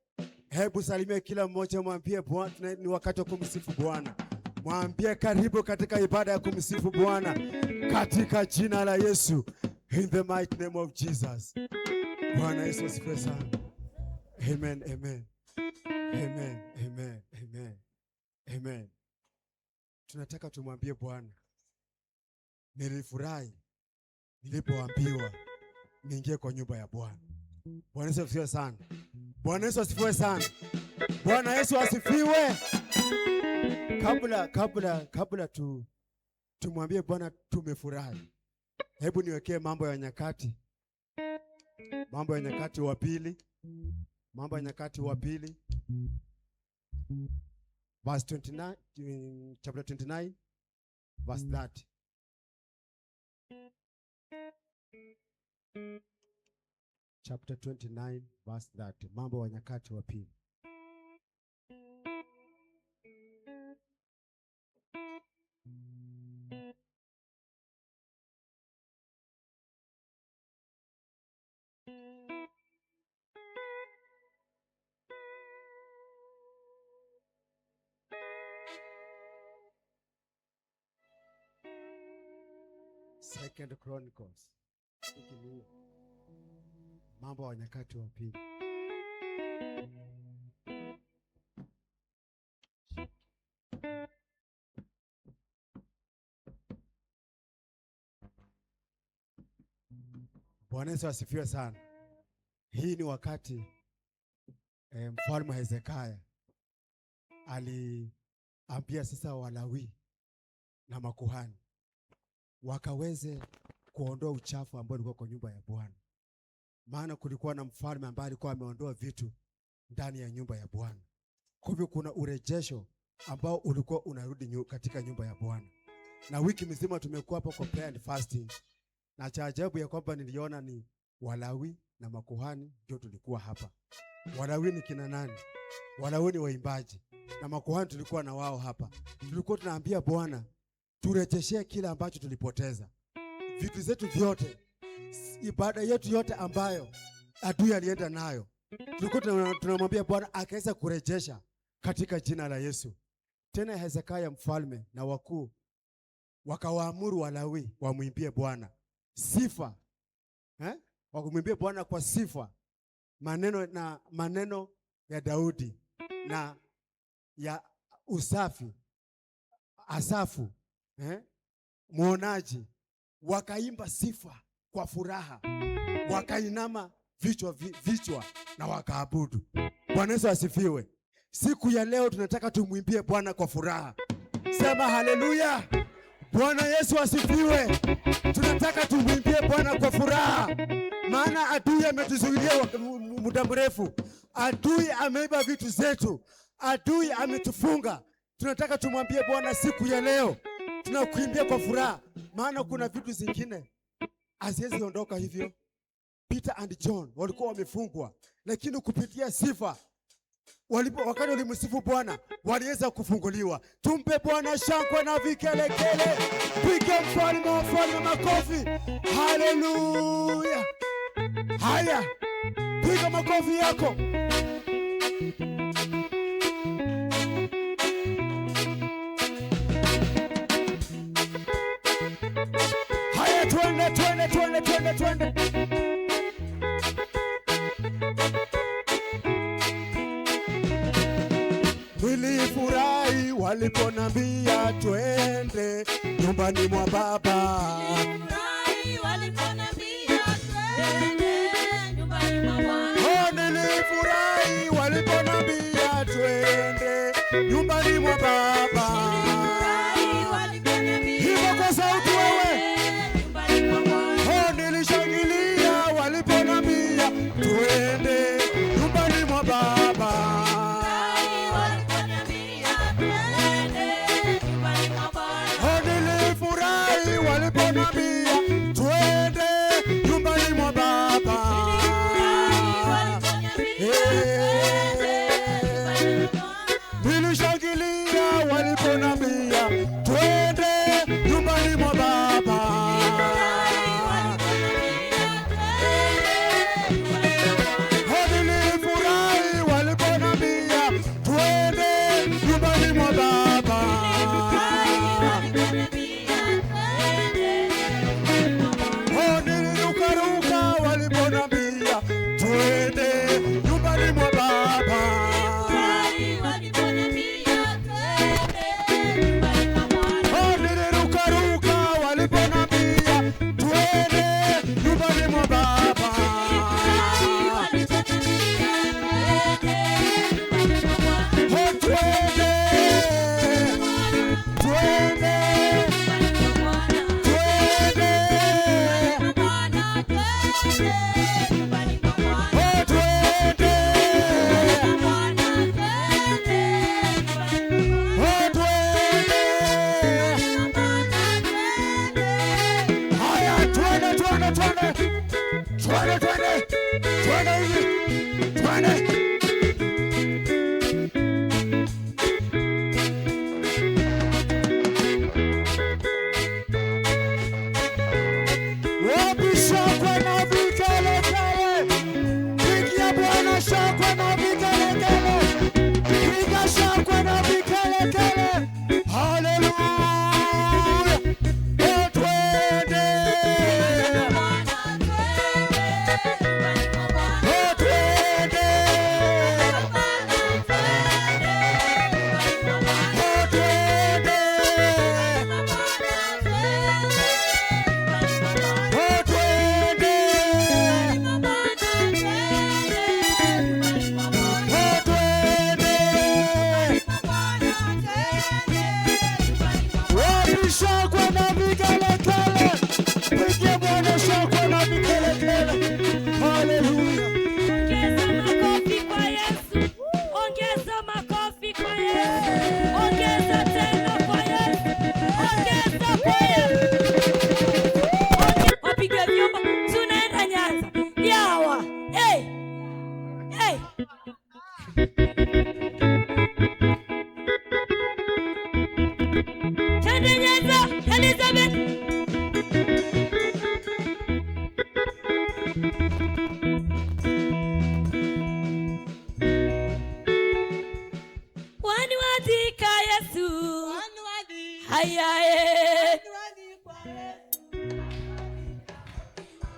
Hebu salimia kila mmoja, mwambie Bwana ni wakati wa kumsifu Bwana. Mwambie karibu katika ibada ya kumsifu Bwana katika jina la Yesu. In the mighty name of Jesus. Bwana Yesu asifiwe sana. Amen, amen. Amen, amen, amen. Amen. Tunataka tumwambie Bwana, nilifurahi nilipoambiwa niingie kwa nyumba ya Bwana. Bwana Yesu asifiwe sana. Bwana Yesu asifiwe sana. Bwana Yesu asifiwe. Kabla tu tumwambie Bwana tumefurahi, hebu niwekee Mambo ya Nyakati. Mambo ya Nyakati wa pili. Mambo ya Nyakati wa pili. Verse 29, chapter 29, verse 30. Chapter 29, verse 30. Mambo ya Nyakati wa pili. Second Chronicles. Hiki ni Mambo ya Nyakati wa pili. Bwana Yesu asifiwe sana. Hii ni wakati Mfalme Hezekia aliambia sasa Walawi na makuhani wakaweze kuondoa uchafu ambao ulikuwa kwa nyumba ya Bwana. Maana kulikuwa na mfalme ambaye alikuwa ameondoa vitu ndani ya nyumba ya Bwana. Kwa hivyo kuna urejesho ambao ulikuwa unarudi katika nyumba ya Bwana. Na wiki mzima tumekuwa hapa kwa prayer and fasting. Na cha ajabu ya kwamba niliona ni Walawi na makuhani ndio tulikuwa hapa. Walawi ni kina nani? Walawi ni waimbaji. na makuhani tulikuwa na wao hapa. Tulikuwa tunaambia Bwana turejeshee kile ambacho tulipoteza, vitu zetu vyote, ibada yetu yote ambayo adui alienda nayo. Tulikuwa tunamwambia Bwana akaweza kurejesha katika jina la Yesu. Tena Hezekia mfalme na wakuu wakawaamuru Walawi wamwimbie Bwana sifa, wakumwimbie Bwana kwa sifa, maneno na maneno ya Daudi na ya Usafi, Asafu, mwonaji, wakaimba sifa kwa furaha, wakainama vichwa na wakaabudu. Bwana Yesu asifiwe. Siku ya leo tunataka tumwimbie Bwana kwa furaha. Sema haleluya. Bwana Yesu asifiwe. Tunataka tumwimbie Bwana kwa furaha, maana adui ametuzuilia muda mrefu. Adui ameiba vitu zetu, adui ametufunga. Tunataka tumwambie Bwana siku ya leo tunakuimbia kwa furaha, maana kuna vitu zingine haziwezi ondoka hivyo. Peter and John walikuwa wamefungwa, lakini kupitia sifa wakati walimsifu Bwana waliweza kufunguliwa. Tumpe Bwana shangwe na vikelekele, pige mfalme wa wafalme makofi. Haleluya! Haya, piga makofi yako. Haya, twende twende twende twende twende. Nilifurahi waliponambia twende nyumbani mwa Baba. Nilifurahi waliponambia twende nyumbani mwa Bwana. Oh, nilifurahi waliponambia twende nyumbani mwa Baba. Nilifurahi waliponambia Hivyo kwa sauti wewe. twende nyumbani mwa Bwana. Oh, nilishangilia waliponambia twende nyumbani mwa Baba. Nilifurahi waliponambia twende nyumbani mwa Bwana. Oh, nilifurahi waliponambia twende nyumbani mwa Baba. Nilifurahi waliponambia twende nyumbani mwa Bwana. Nilishangilia waliponambia twende nyumbani mwa Baba. Nilifurahi waliponambia twende nyumbani mwa Bwana. Oh, nilifurahi waliponambia twende nyumbani mwa Baba. Nilifurahi waliponambia twende nyumbani mwa Bwana. Oh, nilirukaruka waliponambia twende nyumbani mwa Baba. Nilifurahi waliponambia twende nyumbani mwa Bwana. Oh, nilirukaruka waliponambia twende nyumbani mwa Baba. Nilifurahi waliponambia twende nyumbani mwa Bwana. Oh, twende, twende, Nyumbani mwa Bwana. twende. Nyumbani mwa Bwana, twende nyumbani mwa Bwana. Oh, twende. Nyumbani mwa Bwana, twende nyumbani mwa Bwana. Oh, twende. Nyumbani mwa Bwana, twende. Haya, twende, twende, twende. Twende, twende. Twende hivi. Twende. Wapi shangwe na vigelegele? Pigia Bwana shangwe na vigelegele. Piga shangwe na vigelegele. Haleluya. Oh, twende. Bwana, twende nyumbani mwa Bwana. Oh, twende. Bwana, twende nyumbani mwa Bwana. Oh, twende. Bwana, twende nyumbani mwa Bwana. Oh, twende. Bwana, twende nyumbani mwa Bwana. Oh, twende. Bwana, twende nyumbani mwa Bwana. Wapi shangwe na vigelegele? Pigie Bwana shangwe na vigelegele. Haleluya. Ongeza makofi kwa Yesu. Ongeza makofi kwa Yesu. Ongeza tena kwa Yesu. Ongeza kwa Yesu. Wapiga vyombo, tunaenda Nyanza. Yawa. Hey. Hey. Haya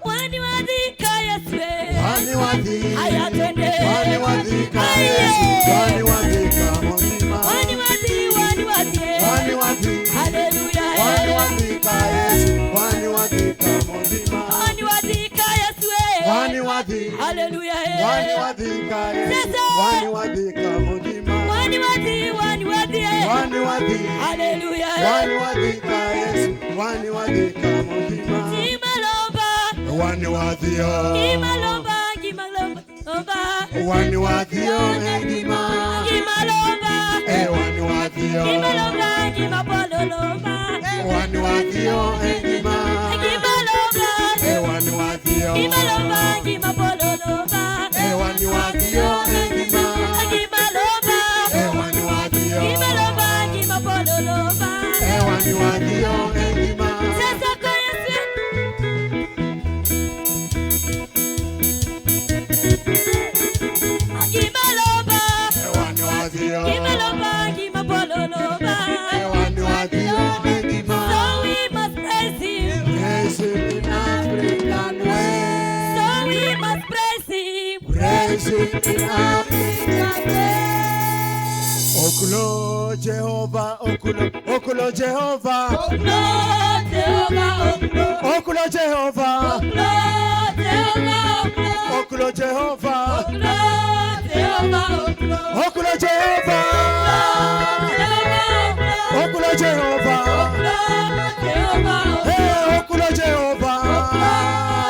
Wani wadhika Yesu. Wani wadhika. Haya twende. Wani wadhika Yesu. Wani wadhika Mulima. Wani wadhi, wani wadhi. Wani wadhika. Haleluya. Wani wadhika Yesu. Wani wadhika Mulima. Wani wadhika Yesu. Wani wadhika. Haleluya. Wani wadhika Yesu. Wani wadhika Mulima. Wani wadhi, wani wadhi. Wani wadhika. Haleluya. Wani wadhika Yesu. Wani wadhika Mulima. Kimalomba. Wani wadhio. Kimalomba, kimalomba. Lomba. Wani wadhio engima. Kimalomba. Eh, wani wadhio. Kimalomba, kimapololomba. Wani wadhio engima. Kimalomba. Eh, wani wadhio. Kimalomba, kimapololomba. Eh, wani wadhio engima. Kimalomba. Eh, wani wadhio. Kimalomba, kimapololomba. Eh, wani wadhio engima. Sasa kwa Yesu. Kimalomba. Eh, wani wadhio. Kimalomba, kimapololomba. Eh, wani wadhio engima. So we must praise him. Praise him in African way. So we must praise him. Praise him in African way. Okulo Jehovah, okulo, okulo Jehovah, Okulo Jehovah, okulo. okulo Jehovah, Okulo Jehovah, okulo. okulo Jehovah, Okulo Jehovah, okulo. okulo Jehovah, Jehovah, okulo Jehovah, okulo. Jehovah, hey, okulo Jehovah,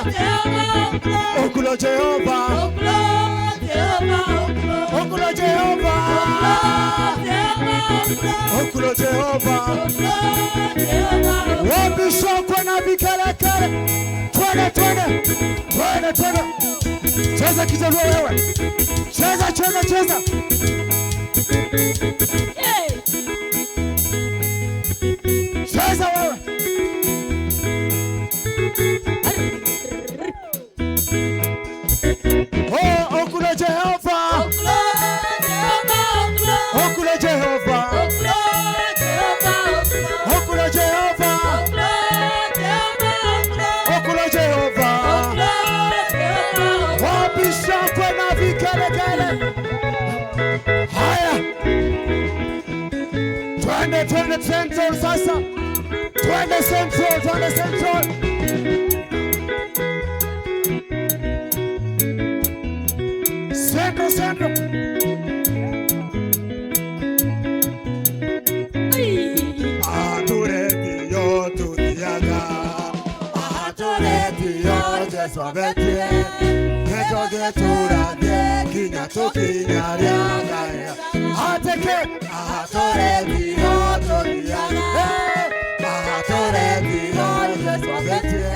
Jehovah, okulo. okulo Jehovah, Okulo Jehovah, okulo. okulo Jehovah, Jehovah, okulo. okulo Jehovah. Okulo Jehovah, okulo. Wabishokwe na vikelekele, twende twende twende twende, cheza kijaluo wewe, cheza cheza cheza. Hey. Cheza wewe. Oh, okulo Jehova, Okulo Jehovah, okulo. okulo Jehova, Okulo Jehovah, okulo. okulo Jehova, Okulo Jehovah, okulo. okulo Jehova. Okulo Jehovah, okulo. Wabishokwe na vikelekele. Haya, twende twende Central sasa, twende Central, twende Central. Central, Central. Ay. Aturetio tutiaga, aturetio Jesu abetie, neto geturage, kinya tukinyariaga. Ateke, aturetio tutiaga, aturetio Jesu abetie,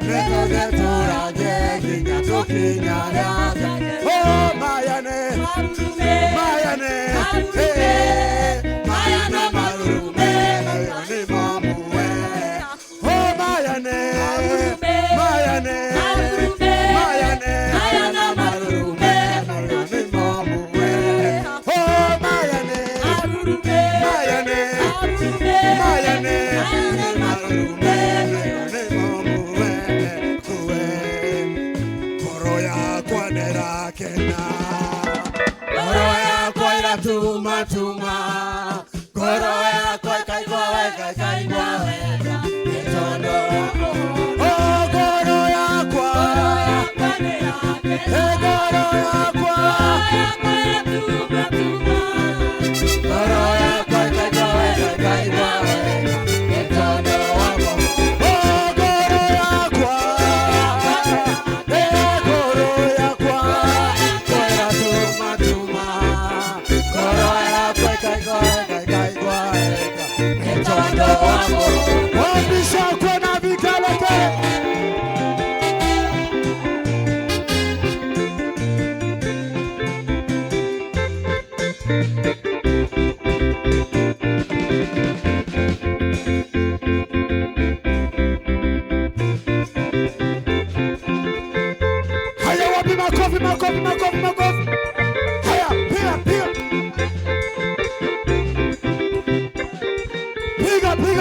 neto geturage, kinya tukinyariaga. Oh, mayane, mayane, hey, mayane marume, mayane mamuwe. Oh, mayane, mayane, mayane, marume, mayane mamuwe. Oh, mayane, mayane, mayane, marume, mayane mamuwe. Kuwe, koro yakwa nerakena. Ngoro yakwa iratuma tuma, ngoro yakwa ikaigua wega ikaigua wega, nĩ tondũ oh ngoro yakwa, eh ngoro yakwa, ngoro yakwa ikaigua wega ikaigua wega, nĩ tondũ wakwa. Oh ngoro yakwa, eh ngoro yakwa, iratuma tuma, ngoro yakwa ikaigua wega ikaigua wega, nĩ tondũ wakwa. Wabishokwe na vikelekele.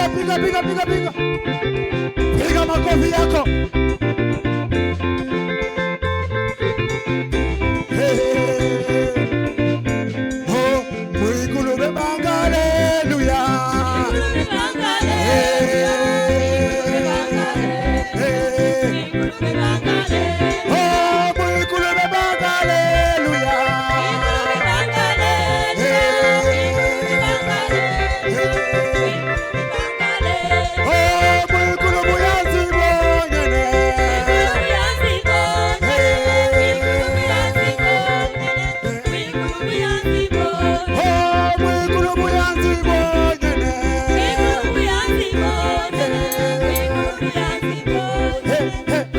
Haya, piga piga piga piga. Piga makofi yako. Hey, hey, hey. Oh, mwikulu bebanga, haleluya. Hey, hey. Oh, mwikulu bebanga, haleluya. Hey, hey. Oh, mwikulu muyanzi bonyene. Oh, mwikulu muyanzi bonyene. Hey, hey, hey.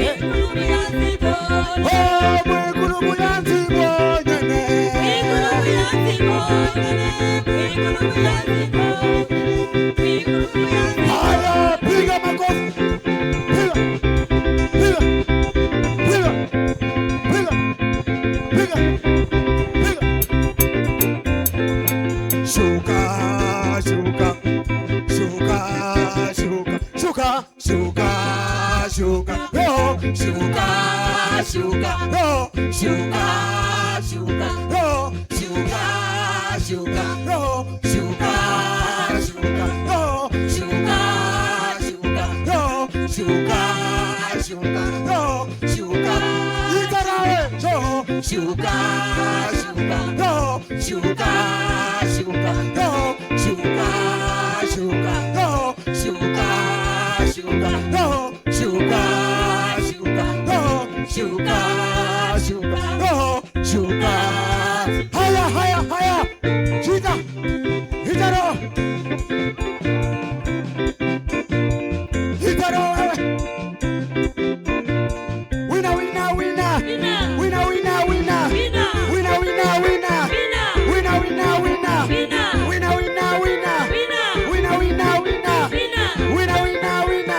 Oh, mwikulu muyanzi bonyene. Haya, piga makofi. Piga, piga, piga, piga, piga, piga. Shuka, shuka, shuka, shuka, shuka, shuka, shuka, oh, shuka, shuka, oh, shuka, shuka, oh, shuka, shuka, oh, shuka, shuka, oh, shuka, shuka, oh, shuka, shuka, oh, shuka. Itarawe, oh, shuka, shuka, oh, shuka, shuka, oh, shuka, shuka, oh, shuka, shuka, oh, shuka, shuka, oh, shuka, shuka, oh, shuka. Haya, haya, haya. Shika. Itaro. Itaro wewe. Wina, wina, wina. Wina, wina, wina. Wina, wina, wina. Wina, wina, wina. Wina, wina, wina. Wina, wina, wina. Wina, wina, wina.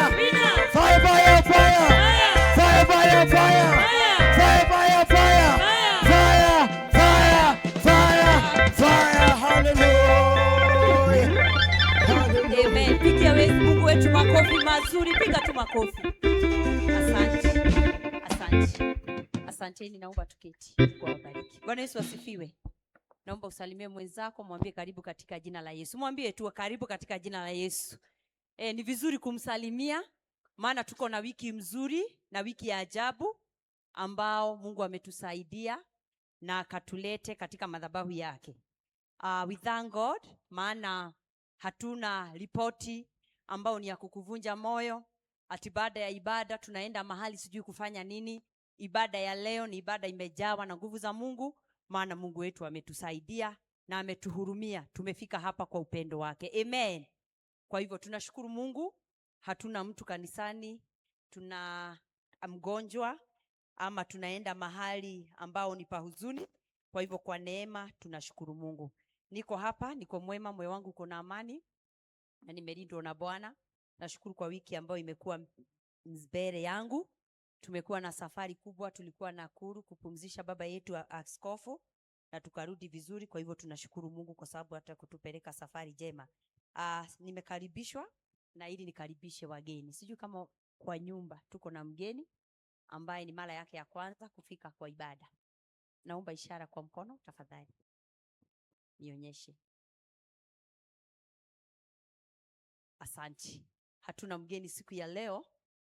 Fire, fire, fire. Fire, fire, fire. Fire, fire, fire. Fire, fire, fire, fire. Hallelujah. Hallelujah. Amen. Pigia Mungu wetu makofi mazuri, piga tu makofi. Asante. Asante. Asanteni, naomba tuketi. Mungu awabariki. Bwana Yesu asifiwe. Naomba usalimie mwenzako, mwambie karibu katika jina la Yesu. Mwambie tu karibu katika jina la Yesu. Ni vizuri kumsalimia maana tuko na wiki mzuri na wiki ya ajabu ambao Mungu ametusaidia na akatulete katika madhabahu yake. We thank God maana hatuna ripoti ambao ni ya kukuvunja moyo ati baada ya ibada tunaenda mahali sijui kufanya nini. Ibada ya leo ni ibada imejawa na nguvu za Mungu, maana Mungu wetu ametusaidia na ametuhurumia. Tumefika hapa kwa upendo wake. Amen. Kwa hivyo tunashukuru Mungu, hatuna mtu kanisani, tuna mgonjwa ama tunaenda mahali ambao ni pa huzuni. Kwa hivyo kwa neema tunashukuru Mungu. Niko hapa, niko mwema, moyo wangu uko na amani na nimelindwa na Bwana. Nashukuru kwa wiki ambayo imekuwa mbele yangu. Tumekuwa na safari kubwa, tulikuwa Nakuru kupumzisha baba yetu askofu na tukarudi vizuri. Kwa hivyo tunashukuru Mungu kwa sababu hata kutupeleka safari jema. Nimekaribishwa na ili nikaribishe wageni. Sijui kama kwa nyumba tuko na mgeni ambaye ni mara yake ya kwanza kufika kwa ibada. Naomba ishara kwa mkono tafadhali. Nionyeshe. Asante. Hatuna mgeni siku ya leo,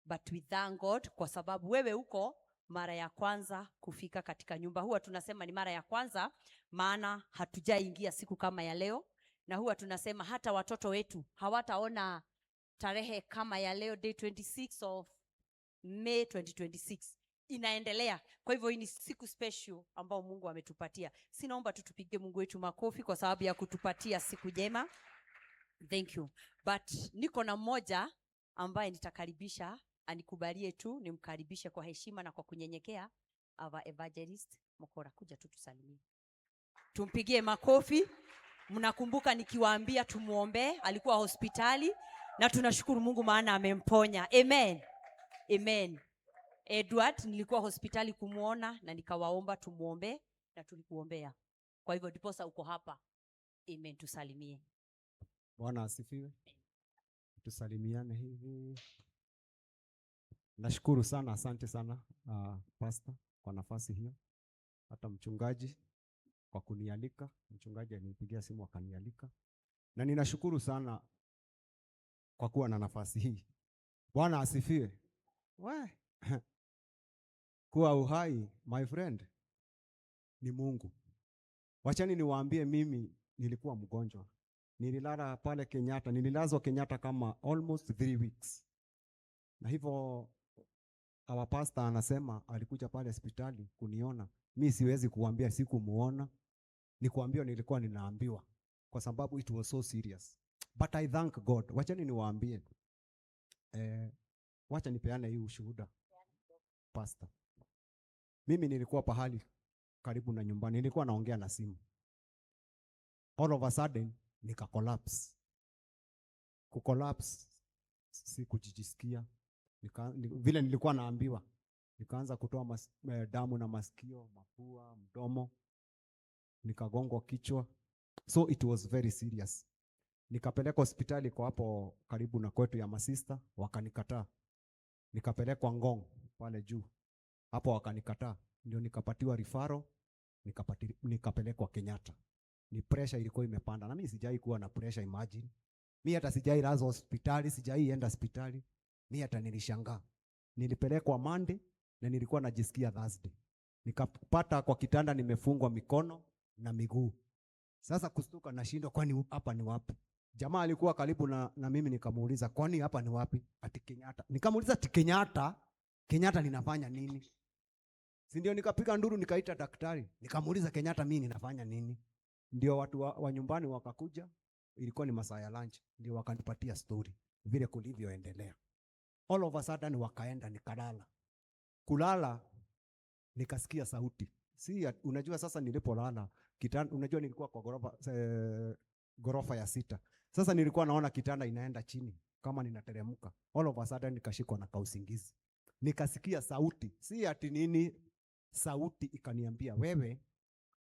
but we thank God kwa sababu wewe uko mara ya kwanza kufika katika nyumba. Huwa tunasema ni mara ya kwanza maana hatujaingia siku kama ya leo, na huwa tunasema hata watoto wetu hawataona tarehe kama ya leo, day 26 of May 2026 inaendelea. Kwa hivyo hii ni siku special ambao Mungu ametupatia. Sinaomba tu tupige Mungu wetu makofi kwa sababu ya kutupatia siku njema. Thank you. But niko na mmoja ambaye nitakaribisha, anikubalie tu nimkaribishe kwa heshima na kwa kunyenyekea, our evangelist Mokora, kuja tu tusalimie. Tumpigie makofi. Mnakumbuka nikiwaambia tumuombe, alikuwa hospitali na tunashukuru Mungu maana amemponya. Amen. Amen. Edward nilikuwa hospitali kumuona na nikawaomba tumuombe na tulikuombea. Kwa hivyo ndiposa uko hapa. Amen, tusalimie. Bwana asifiwe. Tusalimiane hivi. Nashukuru sana, asante sana Pastor kwa nafasi hiyo, hata mchungaji kwa kunialika. Mchungaji alinipigia simu akanialika, na ninashukuru sana kwa kuwa na nafasi hii. Bwana asifiwe. We kuwa uhai my friend ni Mungu. Wachani niwaambie, mimi nilikuwa mgonjwa, nililala pale Kenyatta, nililazwa Kenyatta kama almost 3 weeks, na hivyo our pastor anasema alikuja pale hospitali kuniona. Mi siwezi kuambia sikumuona, ni kuambia nilikuwa ninaambiwa, kwa sababu it was so serious, but I thank God. Wachani niwaambie, wacha nipeane hii ushuhuda pastor. Mimi nilikuwa pahali karibu na nyumbani, nilikuwa naongea na simu, all of a sudden nika collapse. Kucollapse si kujijisikia, vile nilikuwa naambiwa, nikaanza kutoa damu na masikio, mapua, mdomo, nikagongwa kichwa, so it was very serious. Nikapelekwa hospitali kwa hapo karibu na kwetu ya masista, wakanikataa. Nikapelekwa Ngong pale juu, hapo wakanikataa, ndio nikapatiwa referral, nikapelekwa Kenyatta. Ni pressure ilikuwa imepanda, na mimi sijai kuwa na pressure, imagine. Mi hata sijai lazwa hospitali, sijai enda hospitali. Mi hata nilishangaa. Nilipelekwa Monday na nilikuwa najisikia Thursday. Nikapata kwa kitanda nimefungwa mikono na miguu. Sasa kustuka nashindwa, kwani hapa ni wapi? Jamaa alikuwa karibu na mimi, nikamuuliza, "Kwani hapa ni wapi?" Ati Kenyatta. Nikamuuliza, "Ati Kenyatta? Kenyatta ninafanya nini?" Si ndio nikapiga nduru nikaita daktari. Nikamuuliza, "Kenyatta mimi ninafanya nini?" Ndio watu wa nyumbani wakakuja, ilikuwa ni masaa ya lunch, ndio wakanipatia story vile kulivyoendelea. All of a sudden wakaenda, nikalala. Kulala nikasikia sauti. Si unajua sasa nilipolala kitanda, unajua nilikuwa kwa gorofa ya 6. Sasa nilikuwa naona kitanda inaenda chini kama ninateremka. All of a sudden nikashikwa na kausingizi. Nikasikia sauti, si ati nini, sauti ikaniambia, "Wewe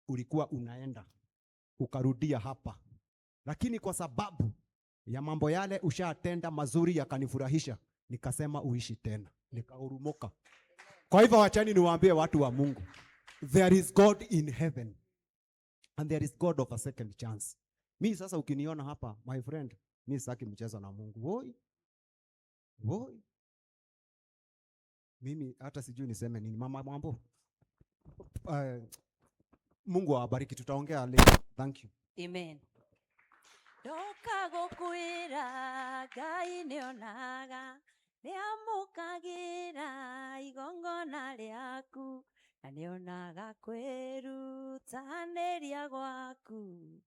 ulikuwa unaenda ukarudia hapa, lakini kwa sababu ya mambo yale ushatenda mazuri yakanifurahisha, nikasema uishi tena." Nikahurumoka. Kwa hivyo wachani niwaambie watu wa Mungu, there is God in heaven and there is God of a second chance. Mi sasa ukiniona hapa my friend, mi sitaki mchezo na Mungu. Woi. Woi. Mimi hata sijui niseme nini. Mama Mambo. Mungu awabariki, tutaongea later. Thank you. Amen. Ndoka gukwira Ngai nĩonaga, nĩamũkagĩra igongona rĩaku na nĩonaga kwĩrutanĩria gwaku,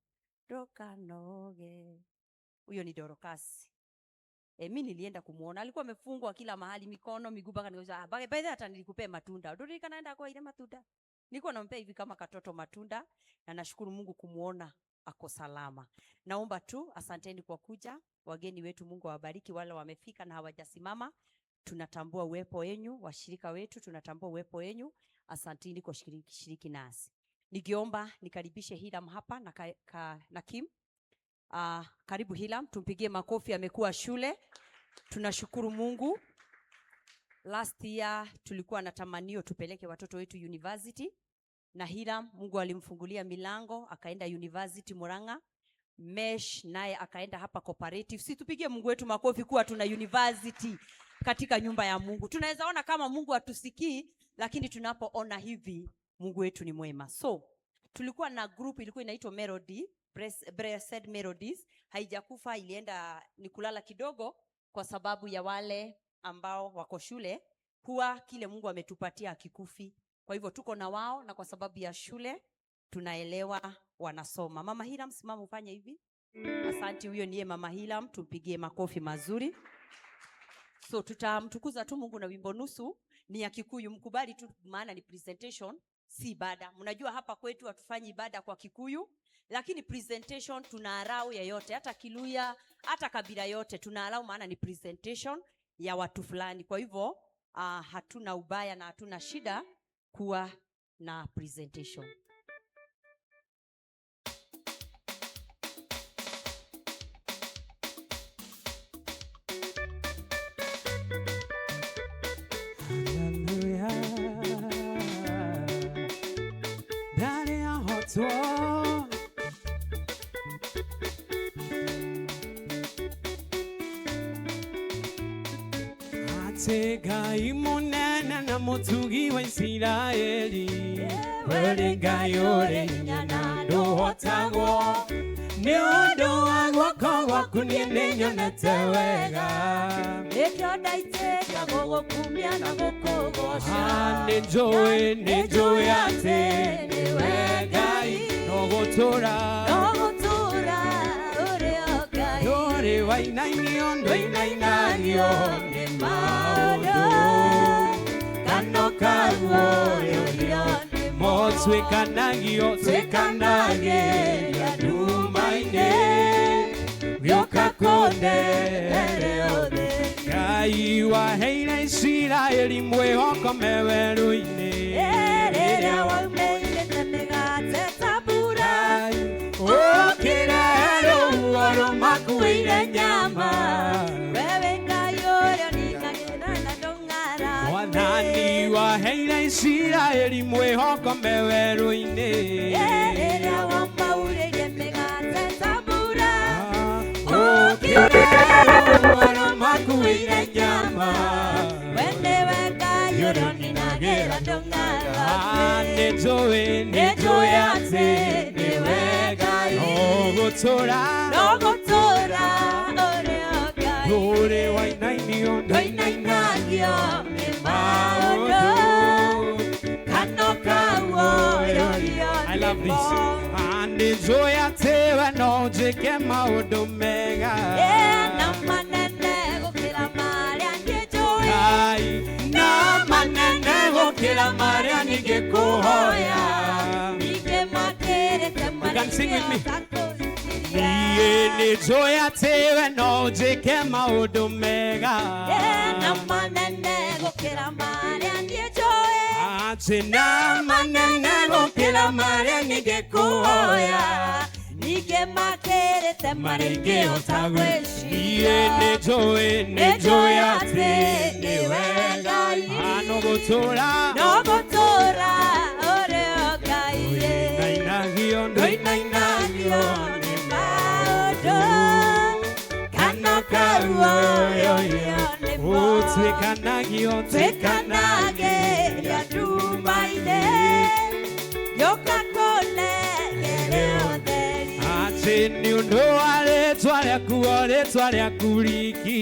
ndũkanoge. Huyo ni Dorokasi. E, mi nilienda kumuona, alikuwa amefungwa kila mahali, mikono, miguu, mpaka nikasema, "Ah, by the way, hata nilikupea matunda. Ndio naenda kwa ile matunda. Nilikuwa nampea hivi kama katoto matunda, na nashukuru Mungu kumuona ako salama. Naomba tu asanteni kwa kuja, wageni wetu, Mungu awabariki wale wamefika na hawajasimama. Tunatambua uwepo wenyu, washirika wetu, tunatambua uwepo wenyu. Asanteni kwa shiriki nasi. Nikiomba nikaribishe Hiram hapa na Kim. Karibu Hiram, tumpigie makofi, amekuwa shule. Tunashukuru Mungu. Last year tulikuwa na tamanio tupeleke watoto wetu university, na Hiram Mungu alimfungulia milango akaenda university Murang'a. Mesh naye akaenda hapa cooperative. Si tupigie Mungu wetu makofi kuwa tuna university katika nyumba ya Mungu. Tunaweza ona kama Mungu hatusikii, lakini tunapoona hivi Mungu wetu ni mwema. So tulikuwa na group ilikuwa inaitwa Melody, Blessed Melodies. Haijakufa, ilienda ni kulala kidogo kwa sababu ya wale ambao wako shule. Huwa kile Mungu ametupatia hakikufi. Kwa hivyo tuko na wao, na kwa sababu ya shule tunaelewa wanasoma. Mama Hiram, simama ufanye hivi. Asante, huyo niye Mama Hiram, tumpigie makofi mazuri. So tutamtukuza tu Mungu na wimbo nusu ni ya Kikuyu, mkubali tu maana ni presentation, si ibada. Mnajua hapa kwetu hatufanyi ibada kwa Kikuyu, lakini presentation tuna allow yeyote, hata Kiluya, hata kabila yote tuna allow, maana ni presentation ya watu fulani. Kwa hivyo hatuna ubaya na hatuna shida kuwa na presentation. Ndũhotwo. Atĩ Ngai mũnene na mũtugi wa Isiraeli, we nĩ Ngai ũrĩ hinya na ndũhotagwo. Nĩ ũndũ wa guoko gwaku niĩ nĩnyonete wega. Nĩkĩo ndaitĩka gũgũkumia na gũkũgoca. Nĩnjũĩ, nĩnjũĩ atĩ nĩwe Ngai, no gũtũũra, No gũtũũra ũrĩ o Ngai. Ndũrĩ wainainio, ndũinainagio nĩ maũndũ. Kano kaguoyohio motwĩkanagio, twĩkanagĩria nduma-inĩ, gĩũka kũndehere ũtheri. Ngai waheire Isiraeli mwĩhoko me werũ-inĩ. Rĩrĩa waumĩrĩte mĩgate ta mbura. Ũkĩre rũhuho rũmakuĩire nyama. Wewe Ngai ũrĩa ũninagĩra na ndũng'araga. Mwathani waheire Isiraeli mwĩhoko me werũ-inĩ. Rĩrĩa wamaurĩire mĩgate ta mbura. Ũkĩre rũhuho rũmakuĩire nyama. We nĩwe Ngai ũrĩa ũninagĩra ndũng'araga. Nĩnjũĩ, nĩnjũĩ atĩ nĩwe Ngai, no gũtũũra, No gũtũũra ũrĩ o Ngai. Ndũrĩ wainainio, Ndũinainagio nĩ maũndũ. Kano kaguoyohio I love this. Nĩnjũĩ atĩ we no ũnjĩke maũndũ mega. Na manene gũkĩra marĩa niĩ njũĩ. Ngai, na manene gũkĩra marĩa ningĩkũhoya. Ningĩ makĩrĩte You can sing with me. marĩa ingĩhota. Niĩ nĩnjũĩ atĩ we no ũnjĩke maũndũ mega. Na manene gũkĩra marĩa niĩ njũĩ. Atĩ na manene gũkĩra marĩa ningĩkũhoya. Ningĩ makĩrĩte marĩa ingĩhota Niĩ gwĩciria. nĩnjũĩ, nĩnjũĩ atĩ nĩwe Ngai. No gũtũũra, No gũtũũra ũrĩ o Ngai. Ndũinainagio, ndũinainagio nĩ maũndũ. Kano kaguoyohio nĩ mo. Ũtuĩkanagio, Twĩkanagĩria nduma-inĩ. Gĩũka kũnengere ũtheri. Atĩ nĩ ũndũ wa rĩtwa rĩaku, o rĩtwa rĩaku riki.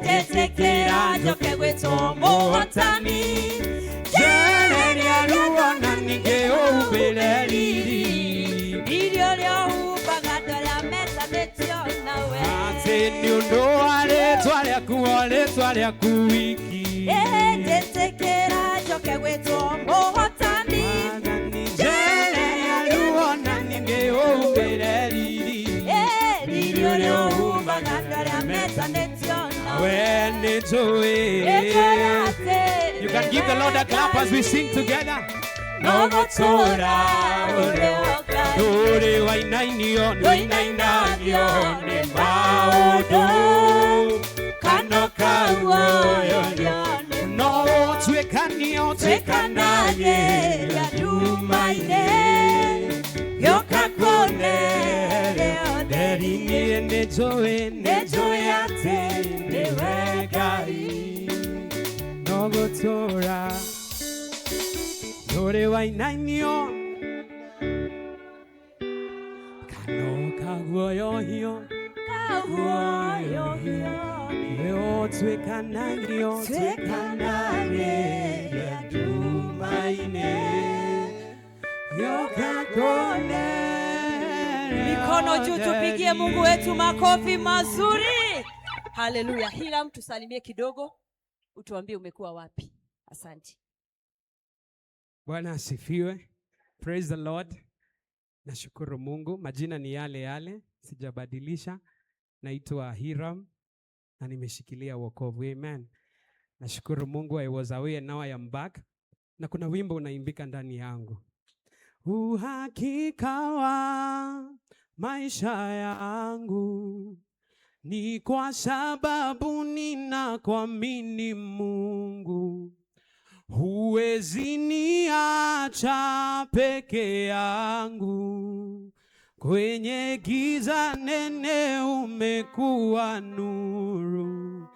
Njĩtĩkĩra njoke gwĩtwo mũhotani. Njehereria ruo na ningĩ ũhumbĩre riri. Riri ũrĩa ũhumbaga andũ arĩa metanĩtio nawe. Atĩ nĩ ũndũ wa rĩtwa rĩaku, o rĩtwa rĩaku wiki. Njĩtĩkĩra njoke gwĩtwo mũhotani. Njehereria ruo na ningĩ ũhumbĩre riri. Riri ũrĩa ũhumbaga andũ arĩa metanĩtio nawe. We nĩnjũĩ. You can give the Lord a clap as we sing together. No gũtũũra ũrĩ o Ngai. Ndũrĩ wainainio, ndũinainagio nĩ maũndũ. Kano kaguoyohio no ũtuĩkanio, Twĩkanagĩria nduma-inĩ. Gĩũka kũnere ũtheri. Niĩ nĩnjũĩ, nĩnjũĩ atĩ nĩwe Ngai. No gũtũũra ndũrĩ wainainio, kano kaguoyohio, Kaguoyohio. Ũtuĩkanagio, twĩkanagĩria nduma-inĩ. Gĩũka kũnere Mikono juu, tupigie Mungu wetu makofi mazuri. Haleluya. Hiram, tusalimie kidogo, utuambie umekuwa wapi. Asante. Bwana asifiwe. Praise the Lord. Nashukuru Mungu. Majina ni yale yale, sijabadilisha. Naitwa Hiram na nimeshikilia wokovu. Amen. Nashukuru Mungu, I was away and now I am back. Na kuna wimbo unaimbika ndani yangu. Uhakika wa maisha yangu ni kwa sababu ninakuamini Mungu. Huwezi niacha peke yangu, kwenye giza nene umekuwa nuru,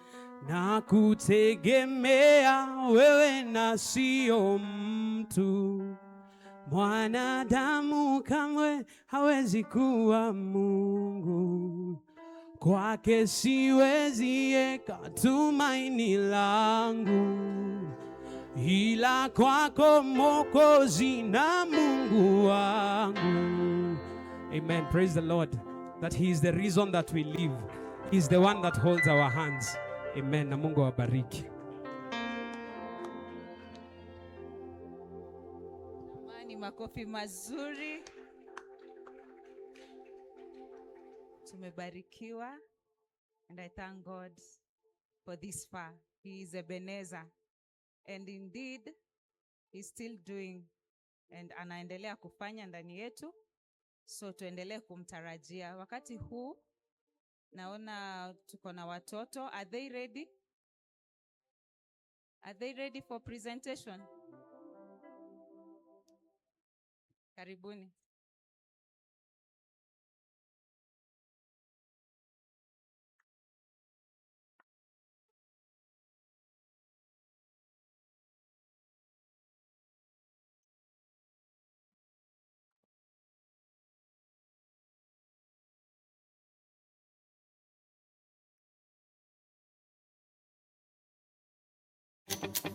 na kutegemea wewe na sio mtu. Mwanadamu kamwe hawezi kuwa Mungu, kwake siwezi eka tumaini langu, ila kwako Mwokozi na Mungu wangu. Amen. Praise the Lord. That He is the reason that we live. He is the one that holds our hands. Amen. Na Mungu awabariki. Jamani, makofi mazuri. Tumebarikiwa, and I thank God for this far. He is Ebenezer, and indeed he's still doing and anaendelea kufanya ndani yetu, so tuendelee kumtarajia. Wakati huu naona tuko na watoto. Are they ready? Are they ready for presentation? Karibuni.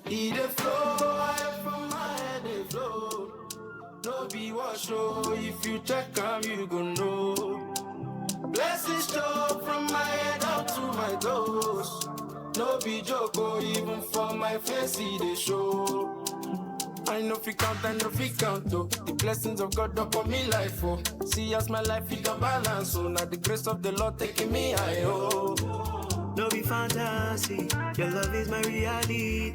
E dey flow, I from my head dey flow. No be wash oh, if you check am you go know. Blessings drop from my head up to my toes. No be joke oh, even for my face e dey show. I no fit count, I no fit count oh. The blessings of God upon me life oh. See as my life it a balance oh. Now the grace of the Lord taking me high oh. No be fantasy, your love is my reality.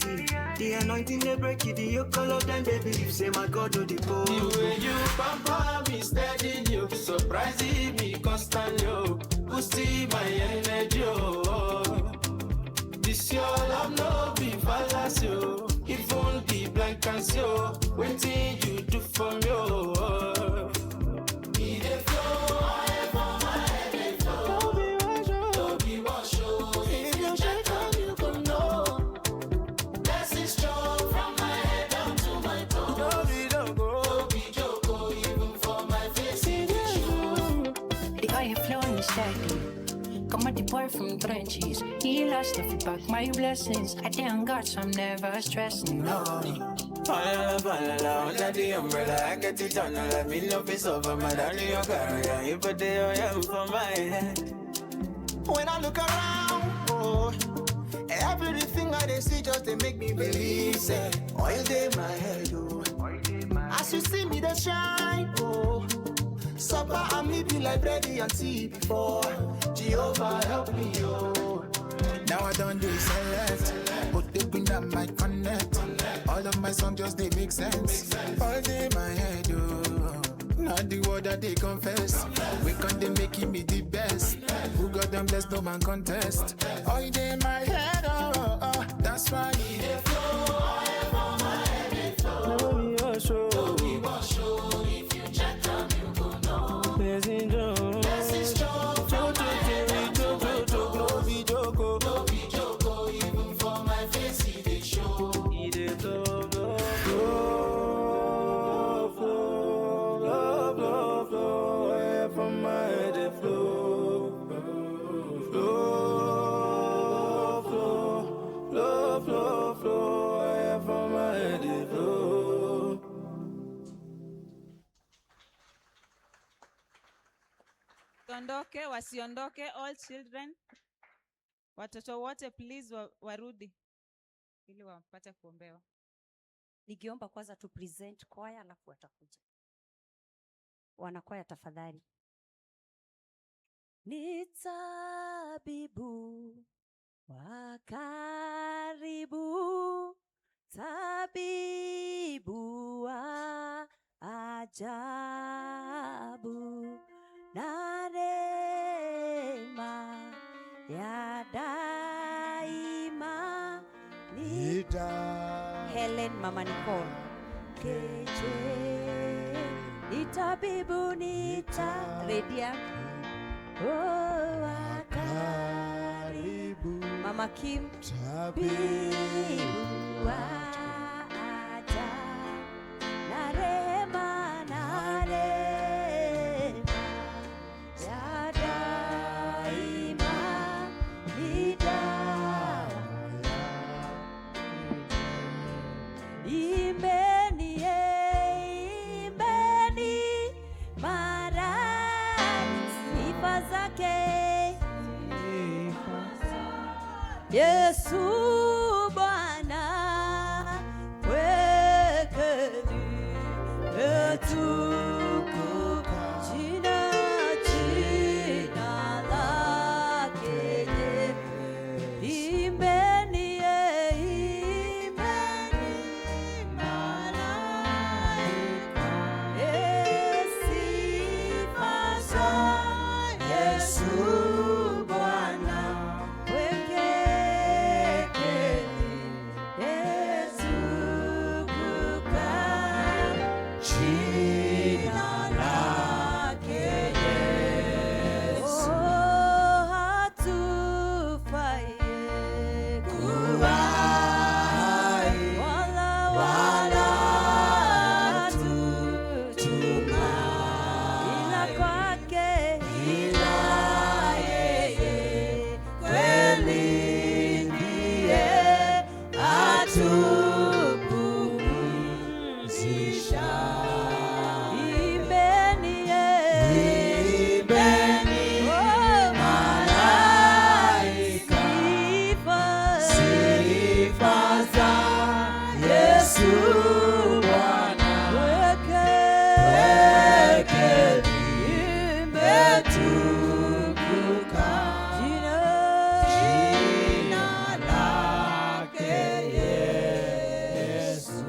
The anointing they break you, the yoke all of them, baby. You say my God, oh the The way you pamper me steady, you surprising me constantly, oh. Boosting my energy, oh. This your love no be fallacy, oh. Even the blind can see, oh. Waiting you do for me, oh. E dey flow, I for my head dey flow. No be wash, oh. If you check am, you go know. Blessings strong from my head down to my toes. No be joke, no be joke, oh. Even for my face, it dey show. The oil flowing steady. Come at the boy from trenches. He lost if back my blessings. I thank God, so I'm never stressing. No. Falala, falala, under the umbrella, I get it on, let me love is over, my darling, your girl, yeah, you put the oil for my head. When I look around, oh, everything I they see just they make me believe, say, oil day my head, oh. As you see me, they shine, oh. Supper and me be like bread and tea before. Jehovah help me, oh. Now I don't do select, but they bring that mic connect. All of my songs just they make sense. All day my head, oh. Not the word that they confess. We can they making me the best. Who got them blessed, no man contest. All day my head, oh, oh. That's why e dey flow, I for my head dey flow. No be wash, oh. No be wash, oh. If you check am, you go know. Blessings drop. Blessings drop from my head down to my toes. No be joke, oh. No be joke, oh. Even for my face, e dey show. E dey flow, flow, flow, flow, flow, flow. Oil from my head dey flow, flow, flow, flow, flow, flow. Oil from my head dey flow. Wasiondoke, wasiondoke, all children. Watoto wote please warudi ili wapate kuombewa. Nikiomba kwanza tu present kwaya alafu watakuja. Wanakwaya tafadhali. Ni tabibu wa karibu, tabibu wa ajabu, na rehema ya daima ni Ida. Helen. Then Mama Nicole. Keche itabibu nitaredia. Oh, karibu Mama Kim tabibu aja na rehema na rehema ya daima ni dawa. Imbeni, imbeni mara sifa zake Yesu Bwana kweli etukuka jina jina lake Imbeni, imbeni malaika, sifa za Yesu Bwana etukuka jina lake Yesu. Oh, hatufai kuwa wala wala hatutuma ila kwake, ila yeye kweli ndiye atupumzisha. Imbeni, imbeni, oh, malaika, sifa za Yesu Bwana weke imetukuka jina lake Yesu.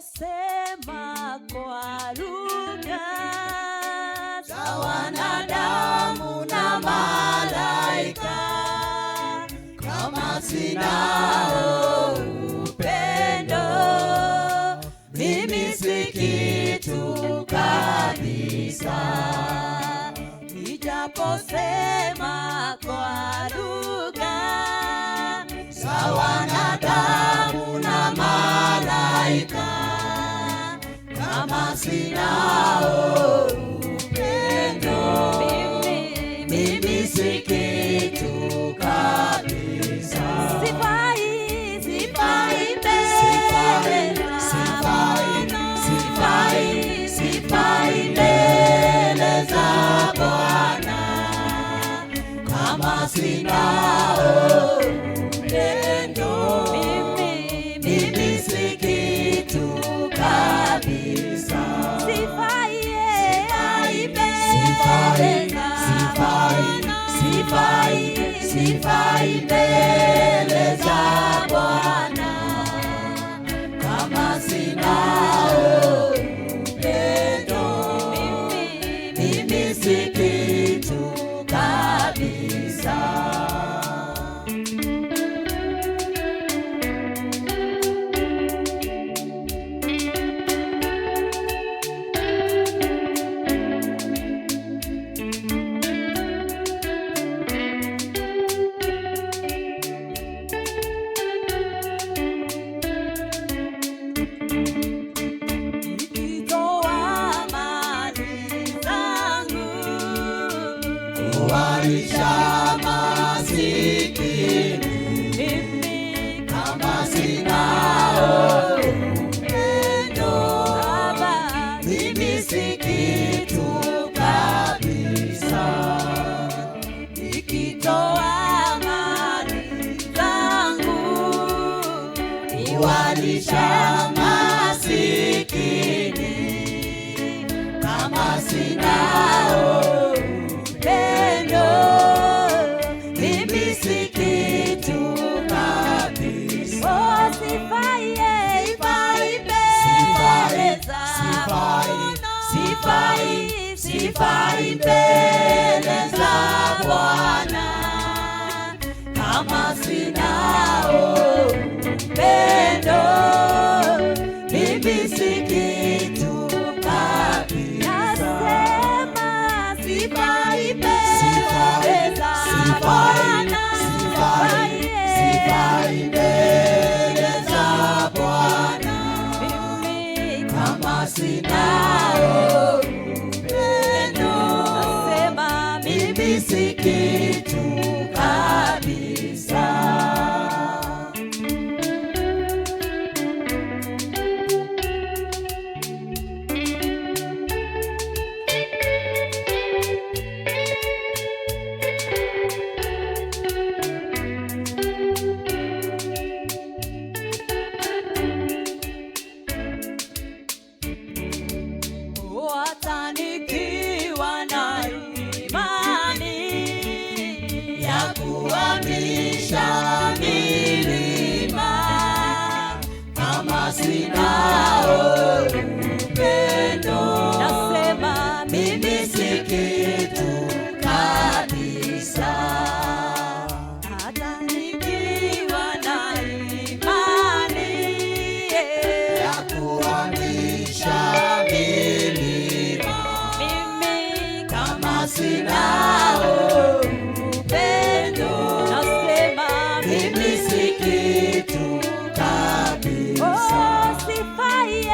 Nijaposema kwa lugha za wanadamu na malaika, kama sinao upendo, mimi si kitu kabisa. Nijaposema kwa lugha za wanadamu na malaika, kama sinao upendo, mimi si kitu kabisa. Sifai, sifai mbele Sifai, sifai, sifai mbele za Bwana kama sinao upendo, mimi si kitu kabisa. Sifai, Niwalisha masikini, Mimi kama sinao upendo, Baba, mimi si kitu kabisa. Nikitoa mali zangu Niwalisha masikini, kama sinao upendo, mimi si kitu kabisa. Oh, sifai, sifai mbele za Bwana. Sifai, sifai mbele za Bwana kama sinao upendo, mimi si kitu kabisa. Nasema sifai mbele za Bwana. Sifai, sifai mbele za Bwana Mimi kama sinao upendo, nasema mimi si kitu kabisa. Hata nikiwa na imani ya kuhamisha milima, kama sinao upendo, nasema mimi si kitu kabisa. Hata nikiwa na imani Ya kuhamisha milima, mimi kama sinao upendo, nasema mimi si kitu kabisa. Oh, sifai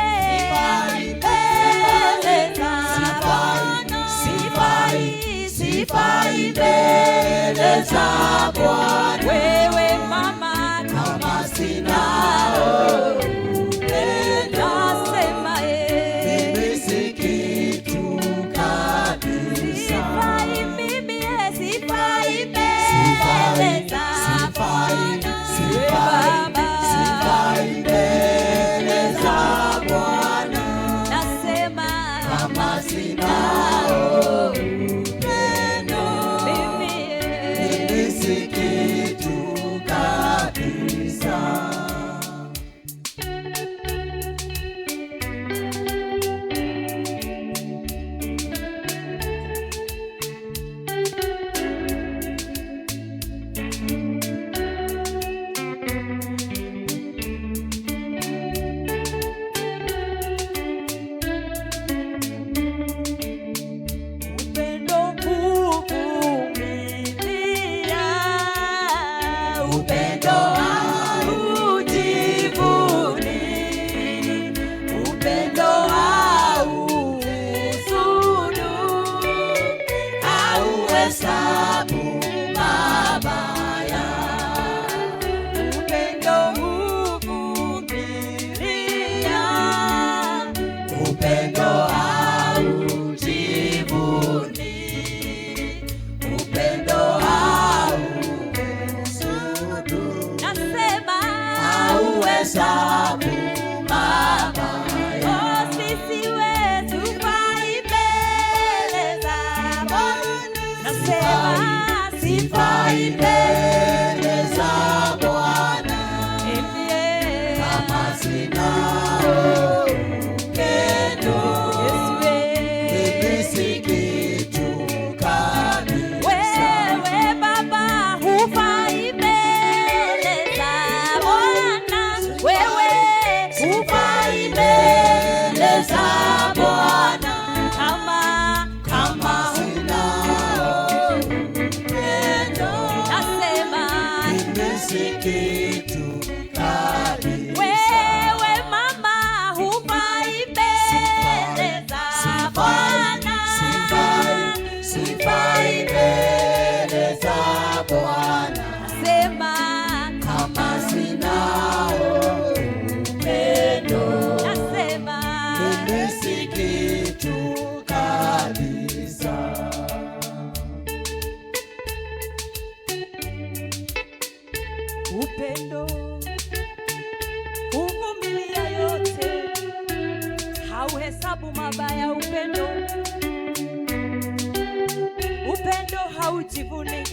Hauhesabu mabaya. Upendo, upendo haujivuni.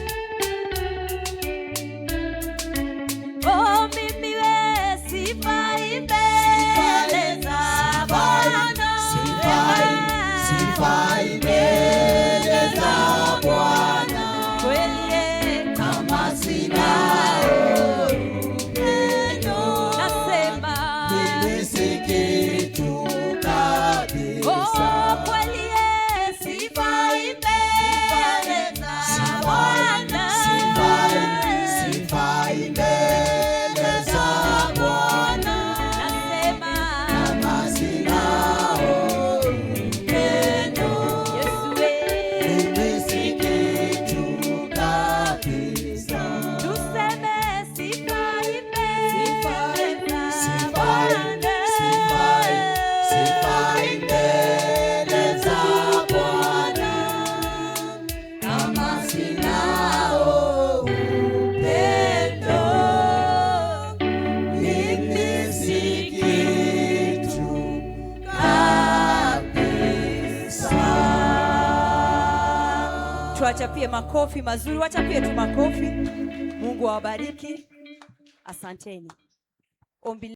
Oh, mimi we sifai mbele za Bwana. Sifai mbele za Bwana. Kweli eh, Kama sina upendo, nasema mimi si kitu kabisa. Oh, kweli eh, sifai mbele za Bwana. Sifai, sifai mbele za Bwana. Nasema Kama sina upendo, Yesu we, mimi si kitu kabisa. tuseme sifai mbele za Sifai, Bwana. sifai, sifai mbele za Bwana. Kama sina upendo, mimi si kitu kabisa. Tuwachapie makofi mazuri, wachapie tu makofi. Mungu awabariki. Asanteni. Ombi